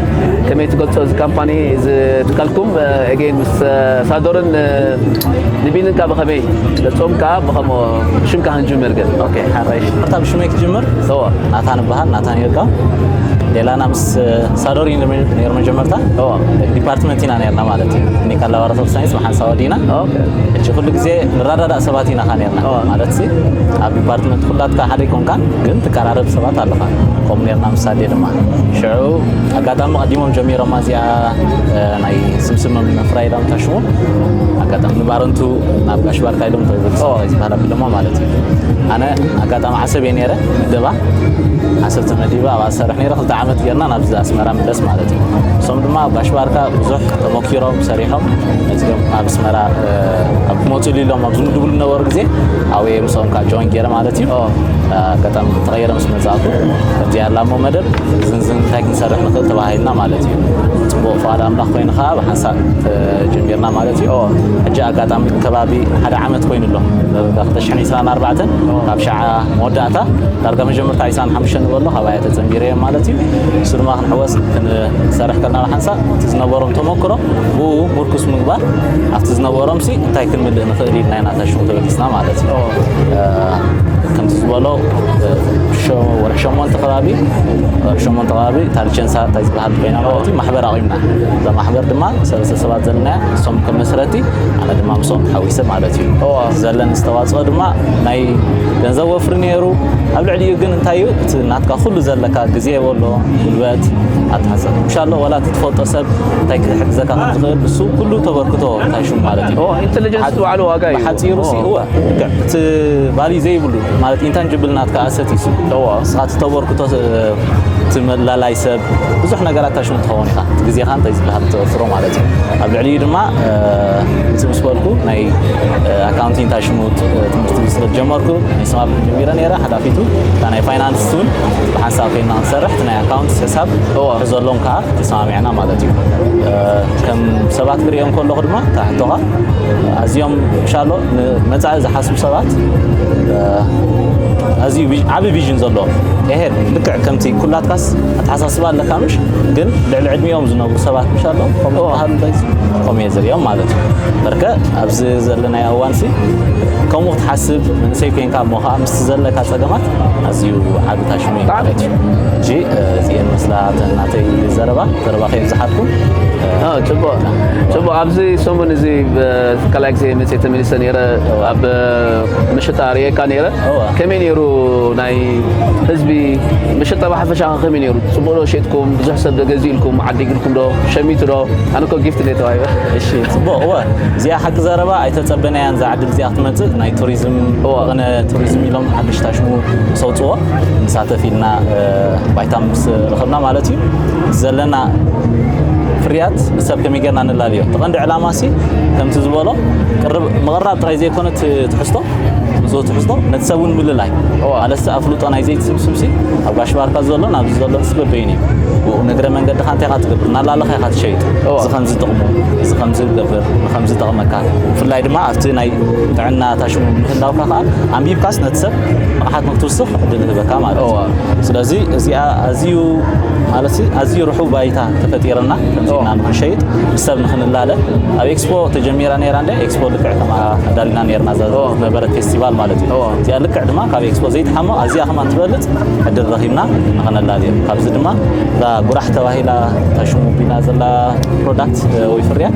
ከመይ ትገልጾ እዚ ካምፓኒ እዚ ትካልኩም? ኤጌን ምስ ሳዶርን ንቢልን ከ ብኸመይ ገጾም ከ ብኸሞ ሽምካ ክንጅምር ግን? ኦኬ፣ ሓራይ። መርታ ብሽመይ ክጅምር? እወ። ናታን እበሃል፣ ናታን ይርጋው። ሌላና ምስ ሳዶር እዩ ነይሩ መጀመርታ። እወ። ዲፓርትመንት ኢና ነርና ማለት እዩ። ሜካኒካል ላቦራቶሪ ሳይንስ ብሓንሳብ ወዲና። ኦኬ። ሕጂ ኩሉ ግዜ ንረዳዳእ ሰባት ኢና ካ ነርና። እወ። ማለት ሲ ኣብ ዲፓርትመንት ኩላትካ ሓደ ይኮንካን ግን ትቀራረብ ሰባት ኣለኻ። ከምኡ ነርና ምሳሌ ድማ ሽዑ ኣጋጣሚ ቀዲሞም ጀሚሮማ እዚኣ ናይ ስምስም ምፍራይ ኢሎም ታሽሙ ኣጋጣሚ ንባረንቱ ናብ ጋሽ ባርካ ኢሎም ተበግሶ ዝበሃል ኣቢሎማ ማለት እዩ። ኣነ ኣጋጣሚ ዓሰብ እየ ነይረ ምደባ ዓሰብ ተመዲበ ኣብኣ ዝሰርሕ ነይረ ክልተ ዓመት ጌርና ናብዚ ኣስመራ ምለስ ማለት እዩ። እሶም ድማ ኣብ ጋሽ ባርካ ብዙሕ ተመኪሮም ሰሪሖም መፂኦም ኣብ ኣስመራ ኣብ ክመፁ ኢሎም ኣብ ዝምድብሉ ነበሩ ግዜ ኣብየ ምስኦም ከዓ ጆይን ገይረ ማለት እዩ። ኣጋጣሚ ተቐየረ ምስ መፃእኩ ከምዚ ያላሞ መደብ ዝንዝን እንታይ ክንሰርሕ ንኽእል ተባሂልና ማለት እዩ። ፅቡቕ ፍቓድ ኣምላኽ ኮይኑ ከዓ ብሓንሳእ ጀሚርና ማለት እዩ። ሕጂ ኣጋጣሚ ከባቢ ሓደ ዓመት ኮይኑ ኣሎ። ክልተ ሽሕን ዕስራን ኣርባዕተን ካብ ሸዓ መወዳእታ ዳርጋ መጀመርታ ዕስራን ሓሙሽተን ንበሎ ካብ ኣያ ተፀንቢረ እዮም ማለት እዩ። እሱ ድማ ክንሕወስ ክንሰርሕ ከለና ብሓንሳእ እቲ ዝነበሮም ተመክሮ ብኡ ምርኩስ ምግባር ኣብቲ ዝነበሮም ሲ እንታይ ክንምልእ ንኽእል ኢልና ኢና ታሽሙ ተበጊስና ማለት እዩ። ከምቲ ዝበሎ ወርሒ ሸሞንተ ከባቢ ወርሒ ሸሞንተ ከባቢ ታልቸንሳ እንታይ ዝበሃል ኮይና ማለት እዩ ማሕበር ኣቑምና። እዛ ማሕበር ድማ ሰለስተ ሰባት ዘለና እሶም ከም መስረቲ ኣነ ድማ ምስኦም ተሓዊሰ ማለት እዩ። ዘለኒ ዝተዋፅኦ ድማ ናይ ገንዘብ ወፍሪ ነይሩ። ኣብ ልዕሊኡ ግን እንታይ እዩ እቲ ናትካ ኩሉ ዘለካ ግዜ የበሎ ጉልበት ኣተሓሳሰብ ምሻሎ ዋላ እቲ ትፈልጦ ሰብ እንታይ ክሕግዘካ ከም ዝኽእል ንሱ ኩሉ ተበርክቶ እንታይ ሽሙ ማለት እዩ። ኢንቴሊጀንስ ባዕሉ ዋጋ እዩ። ብሓፂሩ ሲ እወ ልክዕ እቲ ቫልዩ ዘይብሉ ማለት ኢንታንጅብል ናትካ ኣሰት እዩ። ንስኻ እቲ ተበርክቶ እቲ መላላይ ሰብ ብዙሕ ነገራት ታሽሙ ትኸውን ኢኻ። እቲ ግዜኻ እንታይ ዝበሃል ተወፍሮ ማለት እዩ። ኣብ ልዕሊኡ ድማ ውፅእ ምስ በልኩ ናይ ኣካውንቲንግ ታሽሙ ትምህርቲ ስለ ጀመርኩ ናይ ስማብ ጀሚረ ነይረ ሓላፊቱ እታ ናይ ፋይናንስ እውን ብሓንሳብ ኮይና ክንሰርሕ እቲ ናይ ኣካውንት ሕሳብ ሕዘሎም ከዓ ተሰማሚዕና ማለት እዩ። ከም ሰባት ክሪኦም ከለኹ ድማ እታ ሕቶኻ ኣዝዮም ምሻሎ ንመፃኢ ዝሓስቡ ሰባት ኣዝዩ ዓብ ቪዥን ዘለዎ ሄድ ልክዕ ከምቲ ኩላትካስ ኣተሓሳስባ ኣለካ ምሽ ግን ልዕሊ ዕድሚኦም ዝነብሩ ሰባት ምሻሎ ከምኡ ዝበሃሉ እንታይ ከምኡ እየ ዝሪኦም ማለት እዩ። በርከ ኣብዚ ዘለናዮ እዋንሲ ከምኡ ክትሓስብ መንእሰይ ኮይንካ እሞ ከዓ ምስቲ ዘለካ ፀገማት ኣዝዩ ዓብ ታሽሙ እዩ ማለት እዩ። እዚኤን መስላ ናተይ ዘረባ ዘረባ ከየብዝሓትኩም። ጽቡቅ ጽቡቅ። ኣብዚ ሰሙን እዚ ካልኣይ ግዜ መፅእ ተመሊሰ ነይረ ኣብ መሸጣ ርእየካ ነይረ። ከመይ ነይሩ ናይ ህዝቢ መሸጣ ብሓፈሻ ከመይ ነይሩ? ፅቡቅ ዶ ሸጥኩም? ብዙሕ ሰብ ዶ ገዚእልኩም? ዓዲግልኩም ዶ ሸሚቱ ዶ? ኣነ እኮ ጊፍት ነይ ተዋሂበ። እሺ ጽቡቅ። እወ እዚኣ ሓቂ ዘረባ ኣይተፀበናያን እዛ ዓዲ እዚኣ ክትመፅእ ናይ ቱሪዝም ነ ቱሪዝም ኢሎም ሓድሽ ታሽሙ ሰውፅዎ ንሳተፍ ኢልና ባይታ ምስ ረኸብና ማለት እዩ ዘለና ፍርያት ንሰብ ከመይ ጌርና ንላለዮ ተቐንዲ ዕላማ ሲ ከምቲ ዝበሎ ምቕራብ ጥራይ ዘይኮነ ትሕዝቶ ትሕዝቶ ነቲ ሰብ እውን ምልላይ። ማለት ኣፍልጦ ናይ ዘይትስብስብሲ ኣብ ጋሽ ባርካ ዘሎን ኣብዚ ዘሎን ስበበይን እዩ። ብኡ ንግረ መንገድኻ እንታይ ኢኻ ትገብር? እናላለኻ ኢኻ ትሸይጥ። እዚ ከምዚ ጥቕሙ፣ እዚ ከምዚ ዝገብር፣ ንከምዚ ጠቕመካ። ብፍላይ ድማ ኣብቲ ናይ ጥዕና ታሽሙ ምህላውካ ከዓ ኣንቢብካስ ነቲ ሰብ ንቕሓት ንክትውስኽ ዕድል ይህበካ ማለት እዩ። ስለዚ እዚኣ ኣዝዩ ማለት ኣዝዩ ርሑው ባይታ ተፈጢርና ከምዚና ንክንሸይጥ ሰብ ንክንላለ ኣብ ኤክስፖ ተጀሚራ ነይራ እንደ ኤክስፖ ልክዕ ከማ ኣዳሊና ነርና ዝነበረት ፌስቲቫል ማለት እዩ። እዚኣ ልክዕ ድማ ካብ ኤክስፖ ዘይትሓሞ ኣዝያ ከማ ትበልፅ ዕድል ረኺብና ንኸነላልዮ። ካብዚ ድማ እዛ ጉራሕ ተባሂላ ታሽሙ ቢና ዘላ ፕሮዳክት ወይ ፍርያ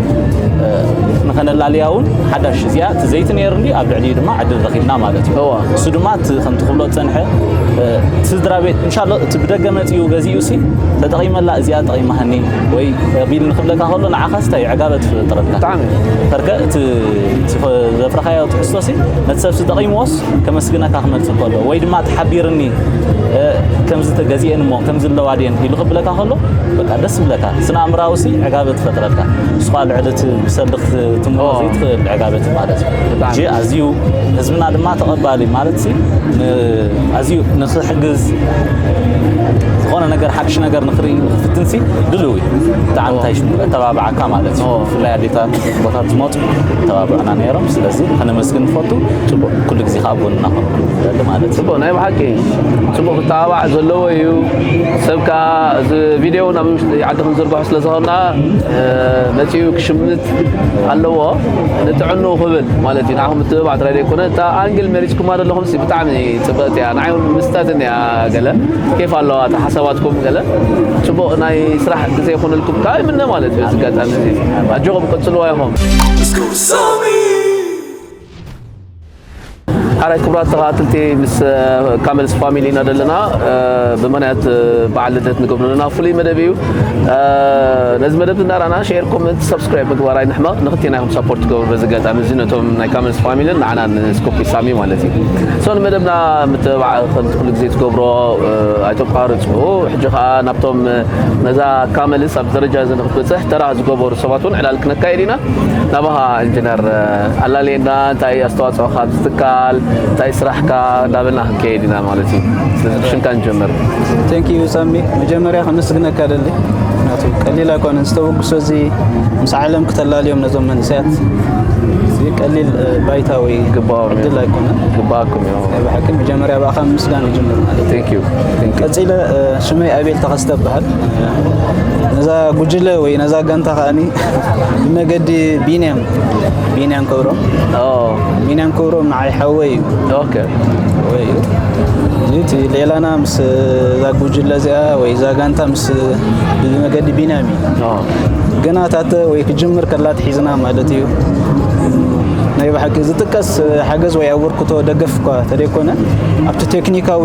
ንኸነላልያ እውን ሓዳሽ እዚኣ እቲ ዘይቲ ነይሩ እንዲ ኣብ ልዕሊኡ ድማ ዕድል ረኺብና ማለት እዩ። እሱ ድማ እቲ ከምቲ ክብሎ ዝፀንሐ እቲ ስድራ ቤት እንሻሎ እቲ ብደገ መፂኡ ገዚኡ ሲ ተጠቒመላ እዚኣ ጠቒማሃኒ ወይ ቢል ንክብለካ ከሎ ንዓኻስ እንታይ ዕጋበት ፈጥረልካ? ብጣዕሚ። ከርከ እቲ እቲ ዘፍረኻዮ ትሕዝቶ ሲ ነቲ ሰብሲ ጠቒምዎስ ከመስግነካ ክመፅእ ከሎ ወይ ድማ ተሓቢርኒ ከምዚ ተገዚአን እሞ ከምዚ ኣለዋ ድየን ኢሉ ክብለካ ከሎ በቃ ደስ ይብለካ። ስነ ኣእምራዊ ሲ ዕጋበት ፈጥረልካ። ንስኻ ልዕሊ እቲ ብሰልዲ ክትምዎ ዘይትኽእል ዕጋበት ማለት እዩ። ሕጂ ኣዝዩ ህዝብና ድማ ተቐባሊ ማለት ሲ ኣዝዩ ንክሕግዝ ዝኾነ ነገር ሓድሽ ነገር ንክርኢ ንክፍትን ሲ ድልው እዩ። ብጣዕሚ እንታይ ሽሙ ተባብዓካ ማለት እዩ። ብፍላይ ኣዴታት ቦታት ዝመፁ ተባብዑና ነይሮም። ስለዚ ከነመስግን ንፈቱ። ኩሉ ግዜ ከዓ ኣብ ጎንና ክንደሊ ማለት እዩ። ጽቡቕ ናይ ብሓቂ ጽቡቕ ክተባባዕ ዘለዎ እዩ። ሰብ ከዓ እዚ ቪድዮ ናብ ውሽጢ ዓዲ ክንዝርግሖ ስለ ዝኾንና መጺኡ ክሽምት ኣለዎ። ንጥዕንኡ ክብል ማለት እዩ። ንዓኹም ምትብባዕ ጥራይ ዘይኮነ እታ ኣንግል መሪጽኩማ ዘለኹም ሲ ብጣዕሚ ጽብቕቲ እያ። ንዓይ እውን ምስታትን እያ ገለ ኬፍ ኣለዋ እታ ሓሳባትኩም ገለ ጽቡቕ ናይ ስራሕ ግዜ ይኹንልኩም። ካብ ምነ ማለት እዩ። እዚ ኣጋጣሚ እዚ ኣጆኹም ቀጽልዋ ኢኹም። ሓራይ ክቡራት ተኸታተልቲ ምስ ካመልስ ፋሚሊ ኢና ዘለና። ብመንያት በዓል ልደት ንገብሮ ዘለና ፍሉይ መደብ እዩ። ነዚ መደብ እናራና ሼር፣ ኮመንት፣ ሰብስክራይብ ምግባር ኣይንሕመቕ። ንክልቴና ኢኹም ሳፖርት ትገብሩ በዚ ኣጋጣሚ እዚ ነቶም ናይ ካመልስ ፋሚልን ንዓና ንስኮፒ ሳሚ ማለት እዩ። ሶ ንመደብና ምትብባዕ ከምቲ ኩሉ ግዜ ትገብሮ ኣይተቋርጹ። ሕጂ ከዓ ናብቶም ነዛ ካመልስ ኣብ ደረጃ እዚ ንክትበፅሕ ተራ ዝገበሩ ሰባት እውን ዕላል ክነካየድ ኢና። ናባኻ ኢንጂነር ኣላልየና እንታይ ኣስተዋፅኦ ካብ ዝትካል እንታይ ስራሕካ እንዳበልና ክንከየድ ኢና ማለት እዩ። ስለዚ ብሽምካ ንጀምር። ቴንክ ዩ ሳሚ፣ መጀመርያ ከመስግነካ ደሊ ምክንያቱ ቀሊል ኣይኮነን ዝተበግሶ እዚ ምስ ዓለም ክተላልዮም ነዞም መንእሰያት እዚ ቀሊል ባይታ ወይ ግባኦም እዩ። ዕድል ኣይኮነን። ግባኣኩም እዩ። ናይ ብሓቂ መጀመርያ ብኣኻ ምስጋና ይጅምር ማለት እዩ። ቴንክ ዩ። ቴንክ ዩ። ቀፂለ ሽመይ ኣቤል ተኸስተ እበሃል። ነዛ ጉጅለ ወይ ነዛ ጋንታ ከኣኒ ብመገዲ ቢንያም ቢንያም ክብሮም ቢንያም ክብሮም ንዓይ ሓወይ እዩ። ኦኬ። ሓወይ እዩ። እዚ እቲ ሌላና ምስ እዛ ጉጅለ እዚኣ ወይ እዛ ጋንታ ምስ ብመገዲ ቢንያም እዩ። ግና ታተ ወይ ክጅምር ከላ ትሒዝና ማለት እዩ። ናይ ብሓቂ ዝጥቀስ ሓገዝ ወይ ኣበርክቶ ደገፍ እኳ ተደይኮነ ኣብቲ ቴክኒካዊ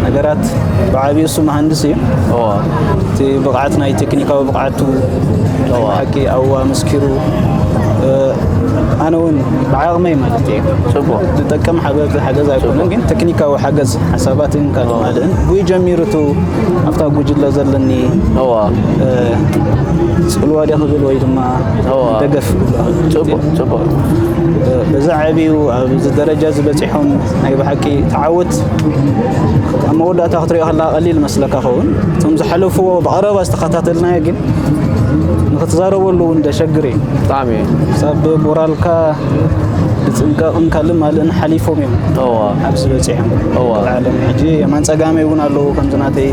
ነገራት ብዓብዩ እሱ መሃንድስ እዩ። እቲ ብቕዓት ናይ ቴክኒካዊ ብቕዓቱ ሓቂ ኣብዋ መስኪሩ ኣነ እውን ብዓቕመይ ማለት እዩ ጽቡቕ ዝጠቅም ሓገዝ ኣይኮነን፣ ግን ቴክኒካዊ ሓገዝ ሓሳባትን ካልእ ማለትን ብኡ ጀሚሩ እቲ ኣብታ ጉጅለ ዘለኒ እዋ ጽልዋ ድየ ክብል ወይ ድማ እዋ ደገፍ ክብሎ ጽቡቕ ጽቡቕ በዛ ዓብዩ ኣብዚ ደረጃ ዝበፂሖም ናይ ብሓቂ ተዓወት ኣብ መወዳእታ ክትሪኦ ከላ ቀሊል መስለካ ኸውን እቶም ዝሓለፍዎ ብቐረባ ዝተኸታተልናዮ ግን ንክትዛረበሉ እውን ደሸግር እዩ። ብጣዕሚ ክሳብ ሞራልካ ብፅንቀቕን ካልእ ማልእን ሓሊፎም እዮም ኣብዚ በፂሖም። ዓለም ሕጂ የማን ፀጋመይ እውን ኣለዉ ከምዚ ናተይ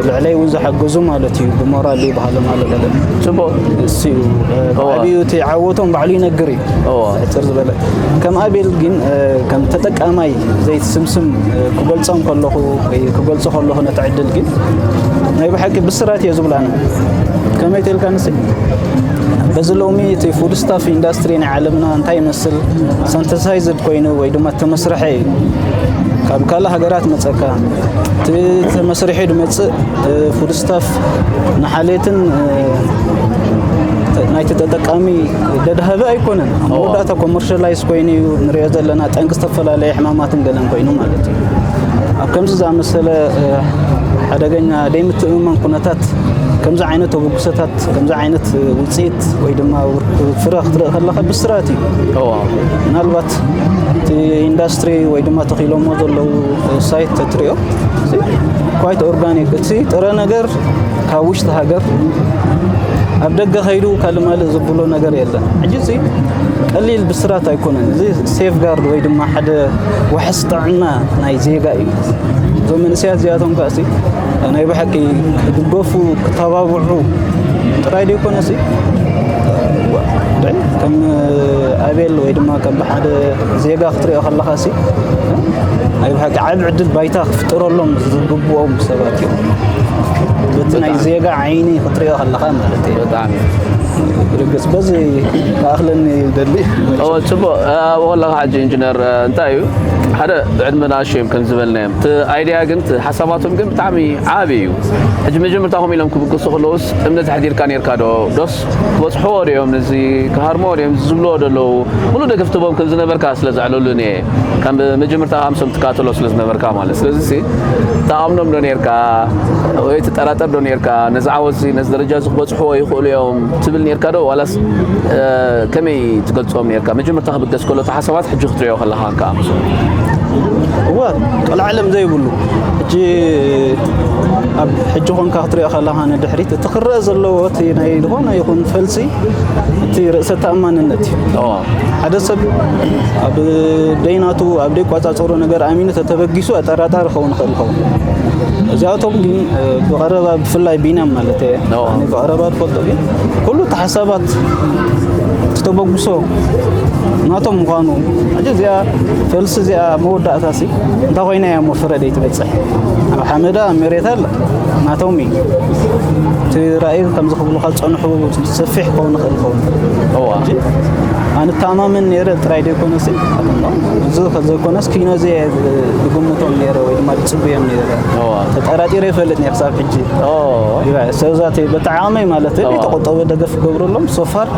ልዕለይ እውን ዝሓገዙ ማለት እዩ። ብሞራል ይበሃሉ ማለት እዩ። ፅቡቅ እሱ እዩ። ዓብዩ እቲ ዓወቶም ባዕሉ ይነግር እዩ። ሕፅር ዝበለ ከም ኣቤል ግን ከም ተጠቃማይ ዘይትስምስም ክገልፆም ከለኹ ወይ ክገልፆ ከለኹ ነቲ ዕድል ግን ናይ ብሓቂ ብስራት እየ ዝብላና። ከመይ ተልካ ንስ በዚ ሎሚ እቲ ፉድ ስታፍ ኢንዳስትሪ ናይ ዓለምና እንታይ ይመስል ሰንተሳይዝድ ኮይኑ ወይ ድማ ተመስርሐ እዩ። ካብ ካልእ ሃገራት መፀካ እቲ ተመስሪሑ ዝመፅእ ፉድ ስታፍ ንሓሌትን ናይቲ ተጠቃሚ ደድሃበ ኣይኮነን። መወዳእታ ኮመርሻላይዝ ኮይኑ እዩ ንሪኦ ዘለና። ጠንቂ ዝተፈላለየ ሕማማትን ገለን ኮይኑ ማለት እዩ። ኣብ ከምዚ ዝኣመሰለ ሓደገኛ ደይምትእምማን ኩነታት ከምዚ ዓይነት ተበግሶታት፣ ከምዚ ዓይነት ውፅኢት ወይ ድማ ፍረ ክትርኢ ከለካ ብስራት እዩ። ምናልባት እቲ ኢንዳስትሪ ወይ ድማ ተኪሎሞ ዘለዉ ሳይት ተትሪኦ፣ ኳይት ኦርጋኒክ፣ እቲ ጥረ ነገር ካብ ውሽጢ ሃገር ኣብ ደገ ከይዱ ካልእ ማልእ ዝብሎ ነገር የለን። ሕጂ እዚ ቀሊል ብስራት ኣይኮነን። እዚ ሴፍጋርድ ወይ ድማ ሓደ ዋሕስ ጥዕና ናይ ዜጋ እዩ። እዞም መንእሰያት እዚኣቶም ከኣሲ ናይ ብሓቂ ክድገፉ፣ ክተባብዑ ጥራይ ደይኮነሲ፣ ከም ኣቤል ወይ ድማ ከም ሓደ ዜጋ ክትሪኦ ከለኻሲ ናይ ብሓቂ ዓቢ ዕድል ባይታ ክፍጠረሎም ዝግብኦም ሰባት እዮም። በቲ ናይ ዜጋ ዓይኒ ክትሪኦ ከለኻ ማለት እዩ። ብጣዕሚ ብርግጽ በዚ ክኣኽለኒ ይደሊ። ኦ፣ ጽቡቕ። ኣብኡ ከለኻ ሕጂ ኢንጂነር፣ እንታይ እዩ፣ ሓደ ብዕድመ ንኣሽቱ እዮም ከም ዝበልናዮም። እቲ ኣይድያ ግን፣ እቲ ሓሳባቶም ግን ብጣዕሚ ዓቢ እዩ። ሕጂ መጀመርታ ከምኡ ኢሎም ክብቅሱ ከለውስ እምነት ኣሕዲርካ ኔርካ ዶ? ዶስ ክበጽሕዎ ድዮም፣ ነዚ ክሃርምዎ ድዮም ዝብልዎ ዘለዉ? ሙሉእ ደገፍ ትቦም ከም ዝነበርካ ስለ ዘዕለሉኒ እየ። ከም መጀመርታ ኣምሶም ትከታተሎ ስለ ዝነበርካ ማለት። ስለዚ ሲ፣ ትኣምኖም ዶ ኔርካ? ወይ ትጠራጠር ዶ ኔርካ? ነዚ ዓወት እዚ፣ ነዚ ደረጃ እዚ ክበጽሕዎ ይኽእሉ እዮም ትብል ኔርካ ዶ? ዋላስ፣ እ፣ ከመይ ትገልጾም ኔርካ? መጀመርታ ክብገስ ከሎ፣ እቲ ሓሳባት ሕጂ ክትሪኦ ከለኻ ከኣ ኣምሶም። እወ፣ ቀልዓለም ዘይብሉ። ሕጂ ኣብ ሕጂ ኮንካ ክትሪኦ ከለኻ ንድሕሪት፣ እቲ ክረአ ዘለዎ፣ እቲ ናይ ዝኾነ ይኹን ፈልሲ፣ እቲ ርእሰ ተኣማንነት እዩ። ኦ። ሓደ ሰብ ኣብ ደይናቱ፣ ኣብ ደይቋጻጸሮ ነገር ኣሚኑ ተተበጊሱ ኣጠራጣሪ ክኸውን ይኽእል ይኸውን። እዚኣቶም ግን፣ እ፣ ብቐረባ ብፍላይ ቢንያም ማለት እየ። ኦ። ኣነ ብቐረባ ዝፈልጦ ግን ኩሉ እቲ ሓሳባት፣ እቲ ተበግሶ ናቶም ምዃኑ። ሕጂ እዚኣ ፈልሲ እዚኣ መወዳእታሲ እንታይ ኮይና እያ እሞ ፍረ ደይትበጽሕ? ኣብ ሓመዳ ኣብ መሬት ኣላ። ናቶም እዩ። እቲ ራእይ ከምዚ ክብሉኻ ዝጸንሑ ሰፊሕ ክኸውን ይኽእል ይኸውን። እዋ። ሕጂ ኣነ እተኣማመን ነይረ ጥራይ ደይኮነሲ፣ እዚ ዘይኮነስ ኪኖ እዚ እየ ዝግምቶም ነይረ ወይ ድማ ዝጽብዮም ነይረ። እዋ። ተጠራጢረ ይፈልጥ ነይረ ክሳብ ሕጂ። ኦ። ይበ-፣ ሰብዛት በቲ ዓቕመይ ማለት እዩ፣ እዋ። ተቆጠበ ደገፍ ክገብረሎም ሶፋር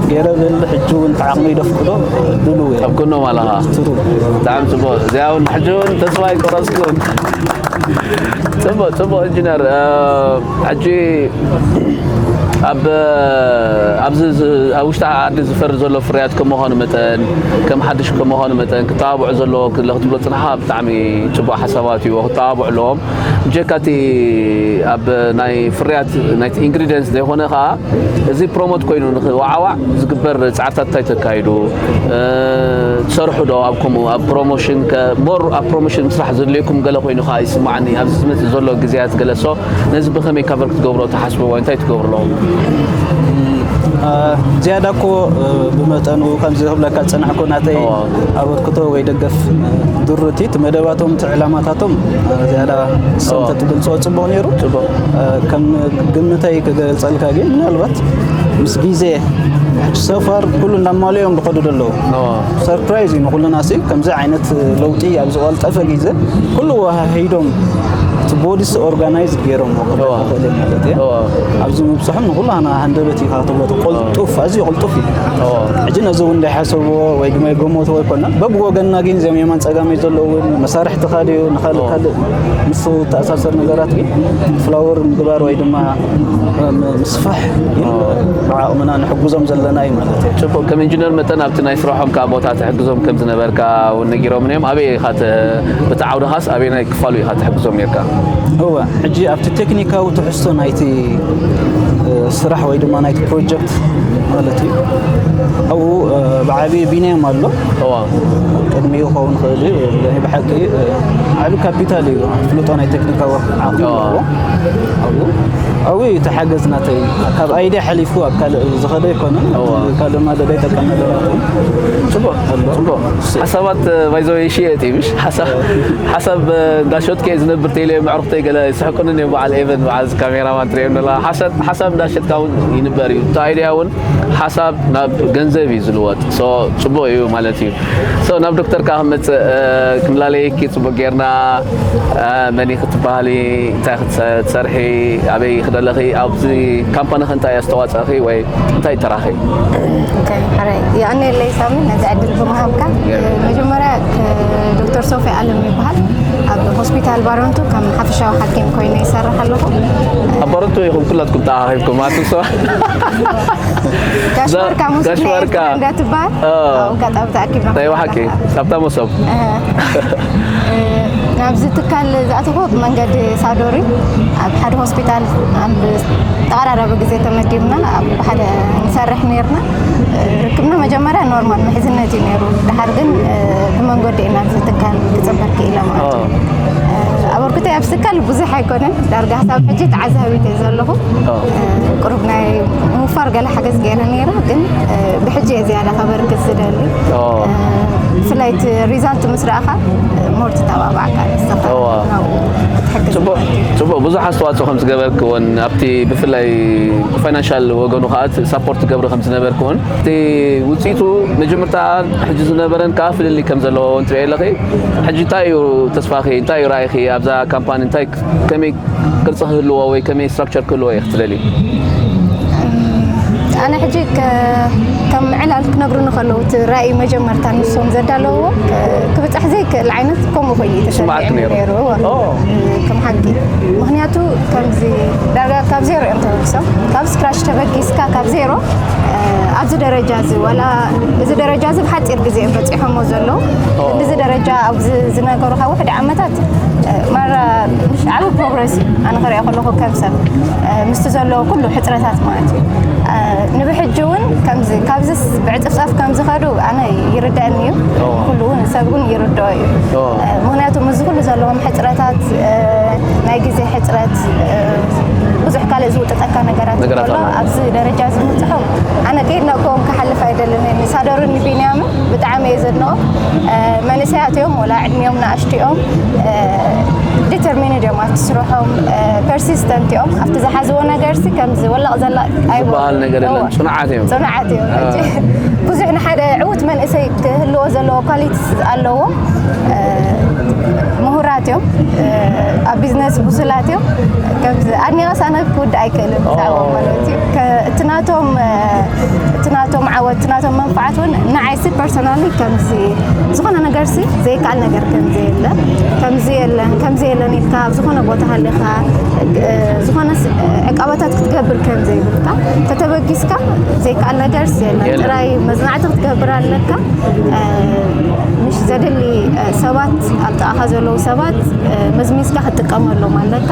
ገይረ ብል ሕጂ እውን እቲ ዓቕመይ ደፍቅዶ ድልው እየ። ኣብ ጎኖም ኣለኻ። ትሩ። ብጣዕሚ ጽቡቕ። እዚኣ እውን ሕጂ እውን ተስፋ ኣይቆረጽኩን። ጽቡቕ፣ ጽቡቕ ኢንጂነር። እ፣ ሕጂ ኣብ፣ ኣብዚ ዝ-፣ ኣብ ውሽጢ ዓዲ ዝፈሪ ዘሎ ፍርያት ከም ምዃኑ መጠን፣ ከም ሓድሽ ከም ምዃኑ መጠን፣ ክተባብዖ ዘለዎ ክለ ክትብሎ ጽንሓ ብጣዕሚ ጽቡቕ ሓሳባት እዩ። ክተባብዑ ኣለዎም። ብጀካ እቲ ኣብ ናይ ፍርያት ናይቲ ኢንግሪዲየንትስ ዘይኮነ ከኣ፣ እዚ ፕሮሞት ኮይኑ ንኽወዓዋዕ ዝግበር ጻዕርታት እንታይ ተካይዱ? እ፣ ትሰርሑ ዶ ኣብ ከምኡ፣ ኣብ ፕሮሞሽን ከ-፣ ሞር ኣብ ፕሮሞሽን ምስራሕ ዘድልየኩም ገለ ኮይኑ ከኣ ይስምዓኒ፣ ኣብዚ ዝመጽእ ዘሎ ግዜያት ገለ። ሶ፣ ነዚ ብኸመይ ካቨር ክትገብሮ ትሓስቡ ወይ እንታይ ትገብሩ ኣለኹም? እ፣ ዝያዳ እኮ፣ እ፣ ብመጠኑ ከምዚ ክብለካ ዝጸናሕኩ ናተይ እዎ። ኣበርክቶ ወይ ደገፍ፣ እ፣ ድሩቲ፣ እቲ መደባቶም፣ እቲ ዕላማታቶም፣ እ፣ ዝያዳ ንሶም እዎ። ተትገልጽዎ ጽቡቕ ነይሩ። ጽቡቕ። እ፣ ከም ግምተይ ክገልጸልካ ግን ምናልባት ምስ ግዜ ሶፋር ኩሉ እንዳማልኦም ዝኸዱ ዘለዉ። እዎ። ሰርፕራይዝ እዩ ንኹልና ሲ፣ ከምዚ ዓይነት ለውጢ ኣብ ዝቐልጠፈ ግዜ ኩሉ ወሃሂዶም እቲ ቦዲስ ኦርጋናይዝ ገይሮም ክኽእል ማለት እየ። እዎ። ኣብዚ ምብፅሖም ንኹላና ሃንደበት እዩ ክትብሎ፣ ቅልጡፍ፣ ኣዝዩ ቅልጡፍ እዩ። እዎ። ሕጂ ነዚ እውን እንዳይሓሰብዎ ወይ ድማ ይገመትዎ ኣይኮና። በብወገንና ግን እዚኦም የማን ጸጋመይ ዘለዉ እውን መሳርሕቲ ካልእ እዩ፣ ንኻልእ እዎ። ካልእ ምስ ተኣሳሰር ነገራት ግን ፍላወር ምግባር ወይ ድማ ም-፣ ምስፋሕ ግን ብዓቕምና ንሕግዞም ዘለና እዩ ማለት እዩ። ጽቡቕ፣ ከም ኢንጂነር መጠን ኣብቲ ናይ ስራሖም ከኣ ቦታ ትሕግዞም ከም ዝነበርካ እውን ነጊሮምኒ እዮም። ኣበይ ኢኻ ተ-፣ በቲ ዓውድኻስ ኣበየናይ ክፋሉ ኢኻ ትሕግዞም ነርካ? እወ፣ ሕጂ ኣብቲ ቴክኒካዊ ትሕዝቶ ናይቲ፣ እ፣ ስራሕ ወይ ድማ ናይቲ ፕሮጀክት ማለት እዩ። ኣብኡ፣ እ፣ ብዓቢ ቢንያም ኣሎ። እዋ። ቅድሚኡ ክኸውን ይኽእል እዩ። ናይ ብሓቂ፣ እ፣ ዓቢ ካፒታል እዩ። ፍልጦ ናይ ቴክኒካዊ ዓቕሚ እዋ። ኣለዎ። ኣብኡ፣ ኣብኡ እዩ እቲ ሓገዝ ናተይ። ካብ ኣይድያ ሓሊፉ ኣብ ካልእ ዝኸደ ኣይኮነን። እዋ። ካልእ ማለዳ ይጠቀም ነገር ኣይኮነን። ጽቡቕ፣ ኣሎ። ጽቡቕ። ሓሳባት፣ እ፣ ባይዘወይ ይሽየጥ እዩ፣ ምሽ? ሓሳብ፣ ሓሳብ፣ እ፣ እንዳሸጥኩ እየ ዝነብር ተይለ፣ መዕርኽተይ ገለ ይስሕቁኒ እዮም፣ በዓል ኤቨን፣ በዓል እዚ ካሜራማን ትርእዮም ዘለኻ። ሓሳብ፣ ሓሳብ እንዳሸጥካ እውን ይንበር እዩ። እቲ ኣይድያ እውን ሓሳብ ናብ ገንዘብ እዩ ዝልወጥ። ሶ፣ ጽቡቕ እዩ ማለት እዩ። ሶ፣ ናብ ዶክተር ከኣ ክመጽእ፣ እ፣ ክንላለየኪ ጽቡቕ ጌርና። እ፣ መን ኢኺ ትበሃሊ? እንታይ ኢኺ ትሰ-፣ ትሰርሒ? ኣበይ ኢኺ ደለኺ? ኣብዚ ካምፓኒኺ እንታይ ኣስተዋጽኦኺ ወይ እንታይ ተራኺ? ኦኬ፣ ሕራይ። የቐንየለይ ሳሚ፣ ነዚ ዕድል ብምሃብካ። ያ። መጀመርያ፣ ክ-፣ ዶክተር ሶፊ ኣለም ይበሃል። ኣብ ሆስፒታል ባረንቱ ከም ሓፈሻዊ ሓኪም ኮይነ ይሰርሕ ኣለኹ። ኣብ ባረንቱ ይኹም ኩላትኩም ተኣኻኺብኩም ኣትም ሰባ ጋሽ ወርካ ሙስ ጋሽ ወርካ እንዳትባሃል ኣጋጣሚ ተኣኪብና ናይ ሓቂ ካብታ መሶብ ናብዚ ትካል ዝኣተኹ ብመንገዲ ሳዶሪ ኣብ ሓደ ሆስፒታል ኣብ ተቐራራቢ ግዜ ተመዲብና ኣብ ሓደ ንሰርሕ ነርና። ርክብና መጀመርያ ኖርማል ምሕዝነት እዩ ነይሩ። ድሓር ግን ብመንገዲ ኢና እዚ ትካል ክፅበር ክኢለ ማለት እዩ። ኣበርክቶ ኣብ ትካል ብዙሕ ኣይኮነን። ዳርጋ ክሳብ ሕጂ ተዓዛቢት እየ ዘለኹ። ቁሩብ ናይ ምውፋር ገለ ሓገዝ ገይረ ነይረ፣ ግን ብሕጂ እየ ዝያዳ ከበርክት ዝደሊ። ብፍላይ እቲ ሪዛልት ምስ ረኣኻ ሞር ትተባባዕካ ንስኻ ናብኡ ክትሕግዝ ማለት እዩ። ጽቡቅ ብዙሕ ኣስተዋፅኦ ከም ዝገበርክዎን ኣብቲ ብፍላይ ፋይናንሻል ወገኑ ከዓ ሳፖርት ትገብሪ ከም ዝነበርክዎን እቲ ውፅኢቱ መጀመርታ ሕጂ ዝነበረን ከዓ ፍልልይ ከም ዘለዎ እውን ትሪኦ ኣለኺ። ሕጂ እንታይ እዩ ተስፋኺ እንታይ እዩ ራእይኺ ኣብዛ ካምፓኒ እንታይ ከመይ ቅርፂ ክህልዎ ወይ ከመይ ስትራክቸር ክህልዎ እዩ ክትደሊ? ኣነ ሕጂ ከም ዕላል ክነግሩኒ ከለዉ እቲ ራእይ መጀመርታ ንሶም ዘዳለውዎ ክብፃሕ ዘይክእል ዓይነት ከምኡ ኮይኑ እዩ ተሰሚዑኒ ነይሩ። ከም ሓቂ ምክንያቱ ከምዚ ዳርጋ ካብ ዜሮ እዮም ተበጊሶም ካብ ስክራች ተበጊስካ ካብ ዜሮ ኣብዚ ደረጃ እዚ ዋላ እዚ ደረጃ እዚ ብሓፂር ግዜ እዮም በፂሖሞ ዘለዉ። እዚ ደረጃ ኣብዚ ዝነገሩካ ውሕድ ዓመታት ማራ ዓብ ፕሮግረስ እዩ ኣነ ክሪኦ ከለኹ ከም ሰብ ምስቲ ዘለዎ ኩሉ ሕፅረታት ማለት እዩ። ንብሕጂ እውን ከምዚ ካብዚስ ብዕፅፍፃፍ ከምዝኸዱ ኣነ ይርደአኒ እዩ። ኩሉ እውን ሰብ እውን ይርድኦ እዩ። ምክንያቱ ምስዚ ኩሉ ዘለዎም ሕፅረታት ናይ ግዜ ሕፅረት ብዙሕ ካልእ ዝውጥጠካ ነገራት ከሎ ኣብዚ ደረጃ እዚ ምብፅሖም ኣነ ከይድነቅዎም ክሓልፍ ኣይደልን። ንሳደሩኒ ቢንያምን ብጣዕሚ እየ ዘድንቆ። መንእሰያት እዮም ወላ ዕድሚኦም ንኣሽቱ እዮም። ዲተርሚንድ እዮም ኣብቲ ስርሖም ፐርሲስተንት እዮም ኣብቲ ዝሓዝዎ ነገር ሲ ከምዚ ወላቕ ዘላቕ ዝበሃል ነገር የለን። ፅኑዓት እዮም። ፅኑዓት እዮም። ብዙሕ ንሓደ ዕዉት መንእሰይ ክህልዎ ዘለዎ ኳሊቲስ ኣለዎም። ምሁራት እዮም። ኣብ ቢዝነስ ብሱላት እዮም። ከምዚ ኣድኒቐስ ኣነ ክውድእ ኣይክእልን ብዛዕባ ማለት እዩ። እቲ ናቶም እቲ ናቶም ዓወት እቲ ናቶም መንፋዓት እውን ንዓይሲ ፐርሰናሊ ከምዚ ዝኾነ ነገር ሲ ዘይከኣል ነገር ከምዚ የለ ከምዚ የለን ከምዚ የለን ኢልካ ኣብ ዝኾነ ቦታ ሃሊኻ ዝኾነ ዕቃበታት ክትገብር ከም ዘይብልካ ተተበጊስካ ዘይከኣል ነገር ሲ የለን። ጥራይ መዝናዕቲ ክትገብር ኣለካ። ምሽ ዘድሊ ሰባት ኣብ ጥቓኻ ዘለዉ ሰባት መዝሚዝካ ክትጥቀመሎም ኣለካ።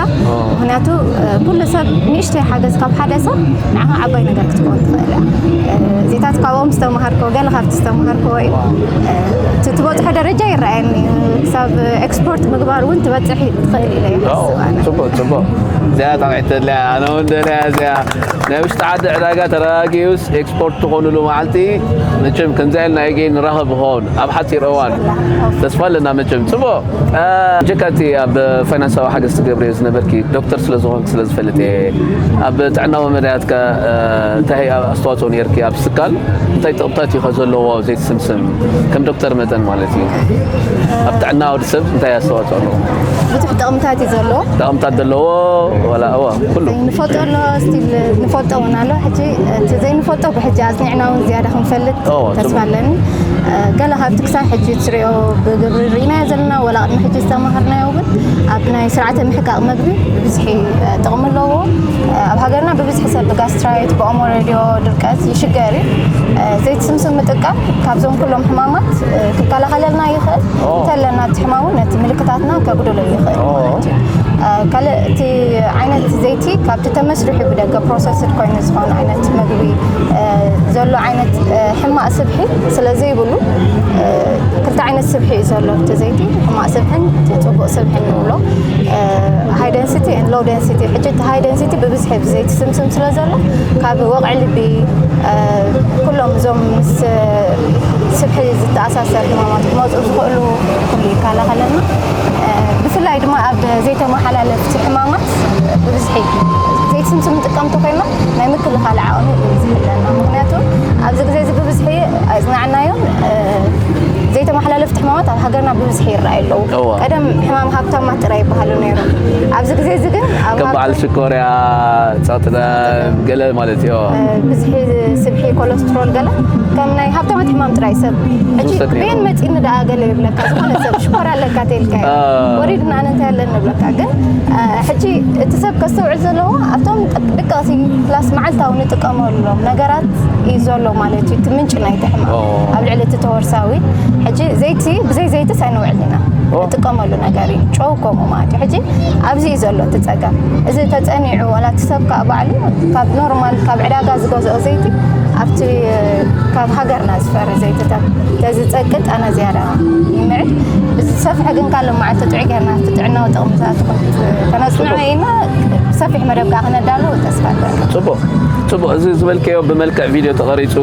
ምክንያቱ ኩሉ ሰብ ንእሽተይ ሓገዝ ካብ ሓደ ሰብ ንዓኻ ዓባይ ነገር ክትከውን ትኽእል እያ። እዚታት ካብኦም ዝተምሃርኮ ገለ ካብቲ ዝተምሃርኮ እዩ። እቲ ትበፅሖ ደረጃ ይረኣየኒ። ክሳብ ኤክስፖርት ምግባር እውን ትበፅሕ ትኽእል ኢለ ይሓስብ ኣነ። ፅቡቅ ፅቡቅ እዚኣ ጣቂዕት ተድልያ ኣነ እውን ደልያ እዚኣ ናይ ውሽጢ ዓዲ ዕዳጋ ተረጋጊኡስ ኤክስፖርት ትኾኑሉ መዓልቲ መቸም ከምዚ ኢልና ይገይ ንራኸብ ይኸውን ኣብ ሓፂር እዋን ተስፋ ኣለና። መቸም ፅቡቅ ጀካቲ ኣብ ፋይናንሳዊ ሓገዝ ትገብርዮ ዝነበርኪ ዶክተር ስለ ዝኾንክ ስለ ዝፈልጥ እየ። ኣብ ጥዕናዊ መዳያትካ እንታይ ኣስተዋፅኦ ነርኪ ኣብ ስካል እንታይ ጥቕምታት እዩ ከ ዘለዎ ዘይትስምስም ከም ዶክተር መጠን ማለት እዩ ኣብ ጥዕና ወዲ ሰብ እንታይ ኣስተዋፅኦ ኣለዎ? ብዙሕ ጥቕምታት እዩ ዘለዎ። ጥቕምታት ዘለዎ ዋላ እዋ ኩሉ ዘይንፈልጦ ኣሎ ስቲል ንፈልጦ እውን ኣሎ። ሕጂ እቲ ዘይንፈልጦ ብሕጂ ኣፅኒዕና እውን ዝያዳ ክንፈልጥ ተስፋ ኣለኒ። ገለ ካብቲ ክሳብ ሕጂ ትሪኦ ብግብሪ ርኢናዮ ዘለና ዋላ ቅድሚ ሕጂ ዝተማሃርናዮ እውን ኣብ ናይ ስርዓተ ምሕቃቕ መግቢ ብብዝሒ ጥቕሚ ኣለዎ። ኣብ ሃገርና ብብዝሒ ሰብ ብጋስትራይት ብኦሞ ሬድዮ ድርቀት ይሽገር እዩ። ዘይትስምስም ምጥቃም ካብዞም ኩሎም ሕማማት ክከላኸለልና ይኽእል። እንተለና እቲ ሕማሙ ነቲ ምልክታትና ከጉድሎ ይኽእል ማለት እዩ። ካልእ እቲ ዓይነት ዘይቲ ካብቲ ተመስሪሑ ብደገ ፕሮሰስድ ኮይኑ ዝኾነ ዓይነት መግቢ ዘሎ ዓይነት ሕማቕ ስብሒ ስለ ዘይብሉ ክልተ ዓይነት ስብሒ እዩ ዘሎ እቲ ዘይቲ ሕማቕ ስብሕን እቲ ፅቡቕ ስብሕን ንብሎ። ሃይ ደንሲቲ ን ሎው ደንሲቲ ሕጂ እቲ ሃይ ደንሲቲ ብብዝሒ ብዘይቲ ስምስም ስለ ዘሎ ካብ ወቕዒ ልቢ ኩሎም እዞም ምስ ስብሒ ዝተኣሳሰር ሕማማት ክመፁ ዝኽእሉ ኩሉ ይከላኸለልና። ብፍላይ ድማ ኣብ ዘይተመሓላለፍቲ ሕማማት ብብዝሒ ዘይትስምስም ንጥቀም እንተኮይና ናይ ምክልኻል ዓቕሚ ብብዝሒ ኣለና። ምክንያቱ ኣብዚ ግዜ እዚ ብብዝሒ ኣይፅናዕናዮን ዘይተመሓላለፍቲ ሕማማት ኣብ ሃገርና ብብዝሒ ይረኣዩ ኣለዉ። ቀደም ሕማም ሃብታማት ጥራይ ይበሃሉ ነይሮም። ኣብዚ ግዜ እዚ ግን ኣብ ከም በዓል ሽኮርያ፣ ጸቕጥና ገለ ማለት እዩ። ብዝሒ ስብሒ፣ ኮለስትሮል ገለ ከም ናይ ሃብታማት ሕማም ጥራይ ሰብ ሕጂ ዝውሰድ ነይሩ። ቤን መጺኒ ደኣ ገለ ይብለካ፣ ዝኾነ ሰብ ሽኮር ኣለካ ተልካ ወሪድና ኣነ እንታይ ኣለኒ ይብለካ። ግን ሕጂ እቲ ሰብ ከስተውዕል ዘለዎ ኣብቶም ደቀቕቲ ፕላስ መዓልታዊ ንጥቀመሎም ነገራት እዩ ዘሎ ማለት እዩ። እቲ ምንጭ ናይቲ ሕማም ኣብ ልዕሊ እቲ ተወርሳዊ ሕጂ ዘይቲ ብዘይ ዘይትስ ኣይንውዕል ኢና ንጥቀመሉ ነገር እዩ። ጨው ከምኡ ማለት እዩ። ሕጂ ኣብዚ እዩ ዘሎ እቲ ጸገም። እዚ ተጸኒዑ ዋላ እቲ ሰብ ከዓ ባዕሉ ካብ ኖርማል ካብ ዕዳጋ ዝገዝኦ ዘይቲ ኣብቲ ካብ ሃገርና ዝፈሪ ዘይትታት ተዝጸቅጥ ኣነ ዝያዳ ይምዕድ። እዚ ሰፍሐ ግን ካልእ መዓልቲ ጥዑይ ጌርና ኣብቲ ጥዕናዊ ጥቕምታት ተነጽንዖ ኢና ሰፊሕ መደብ ከዓ ክነዳሉ ተስፋ ኣለና። ጽቡቕ ጽቡቕ። እዚ ዝበልከዮ ብመልክዕ ቪድዮ ተቐሪጹ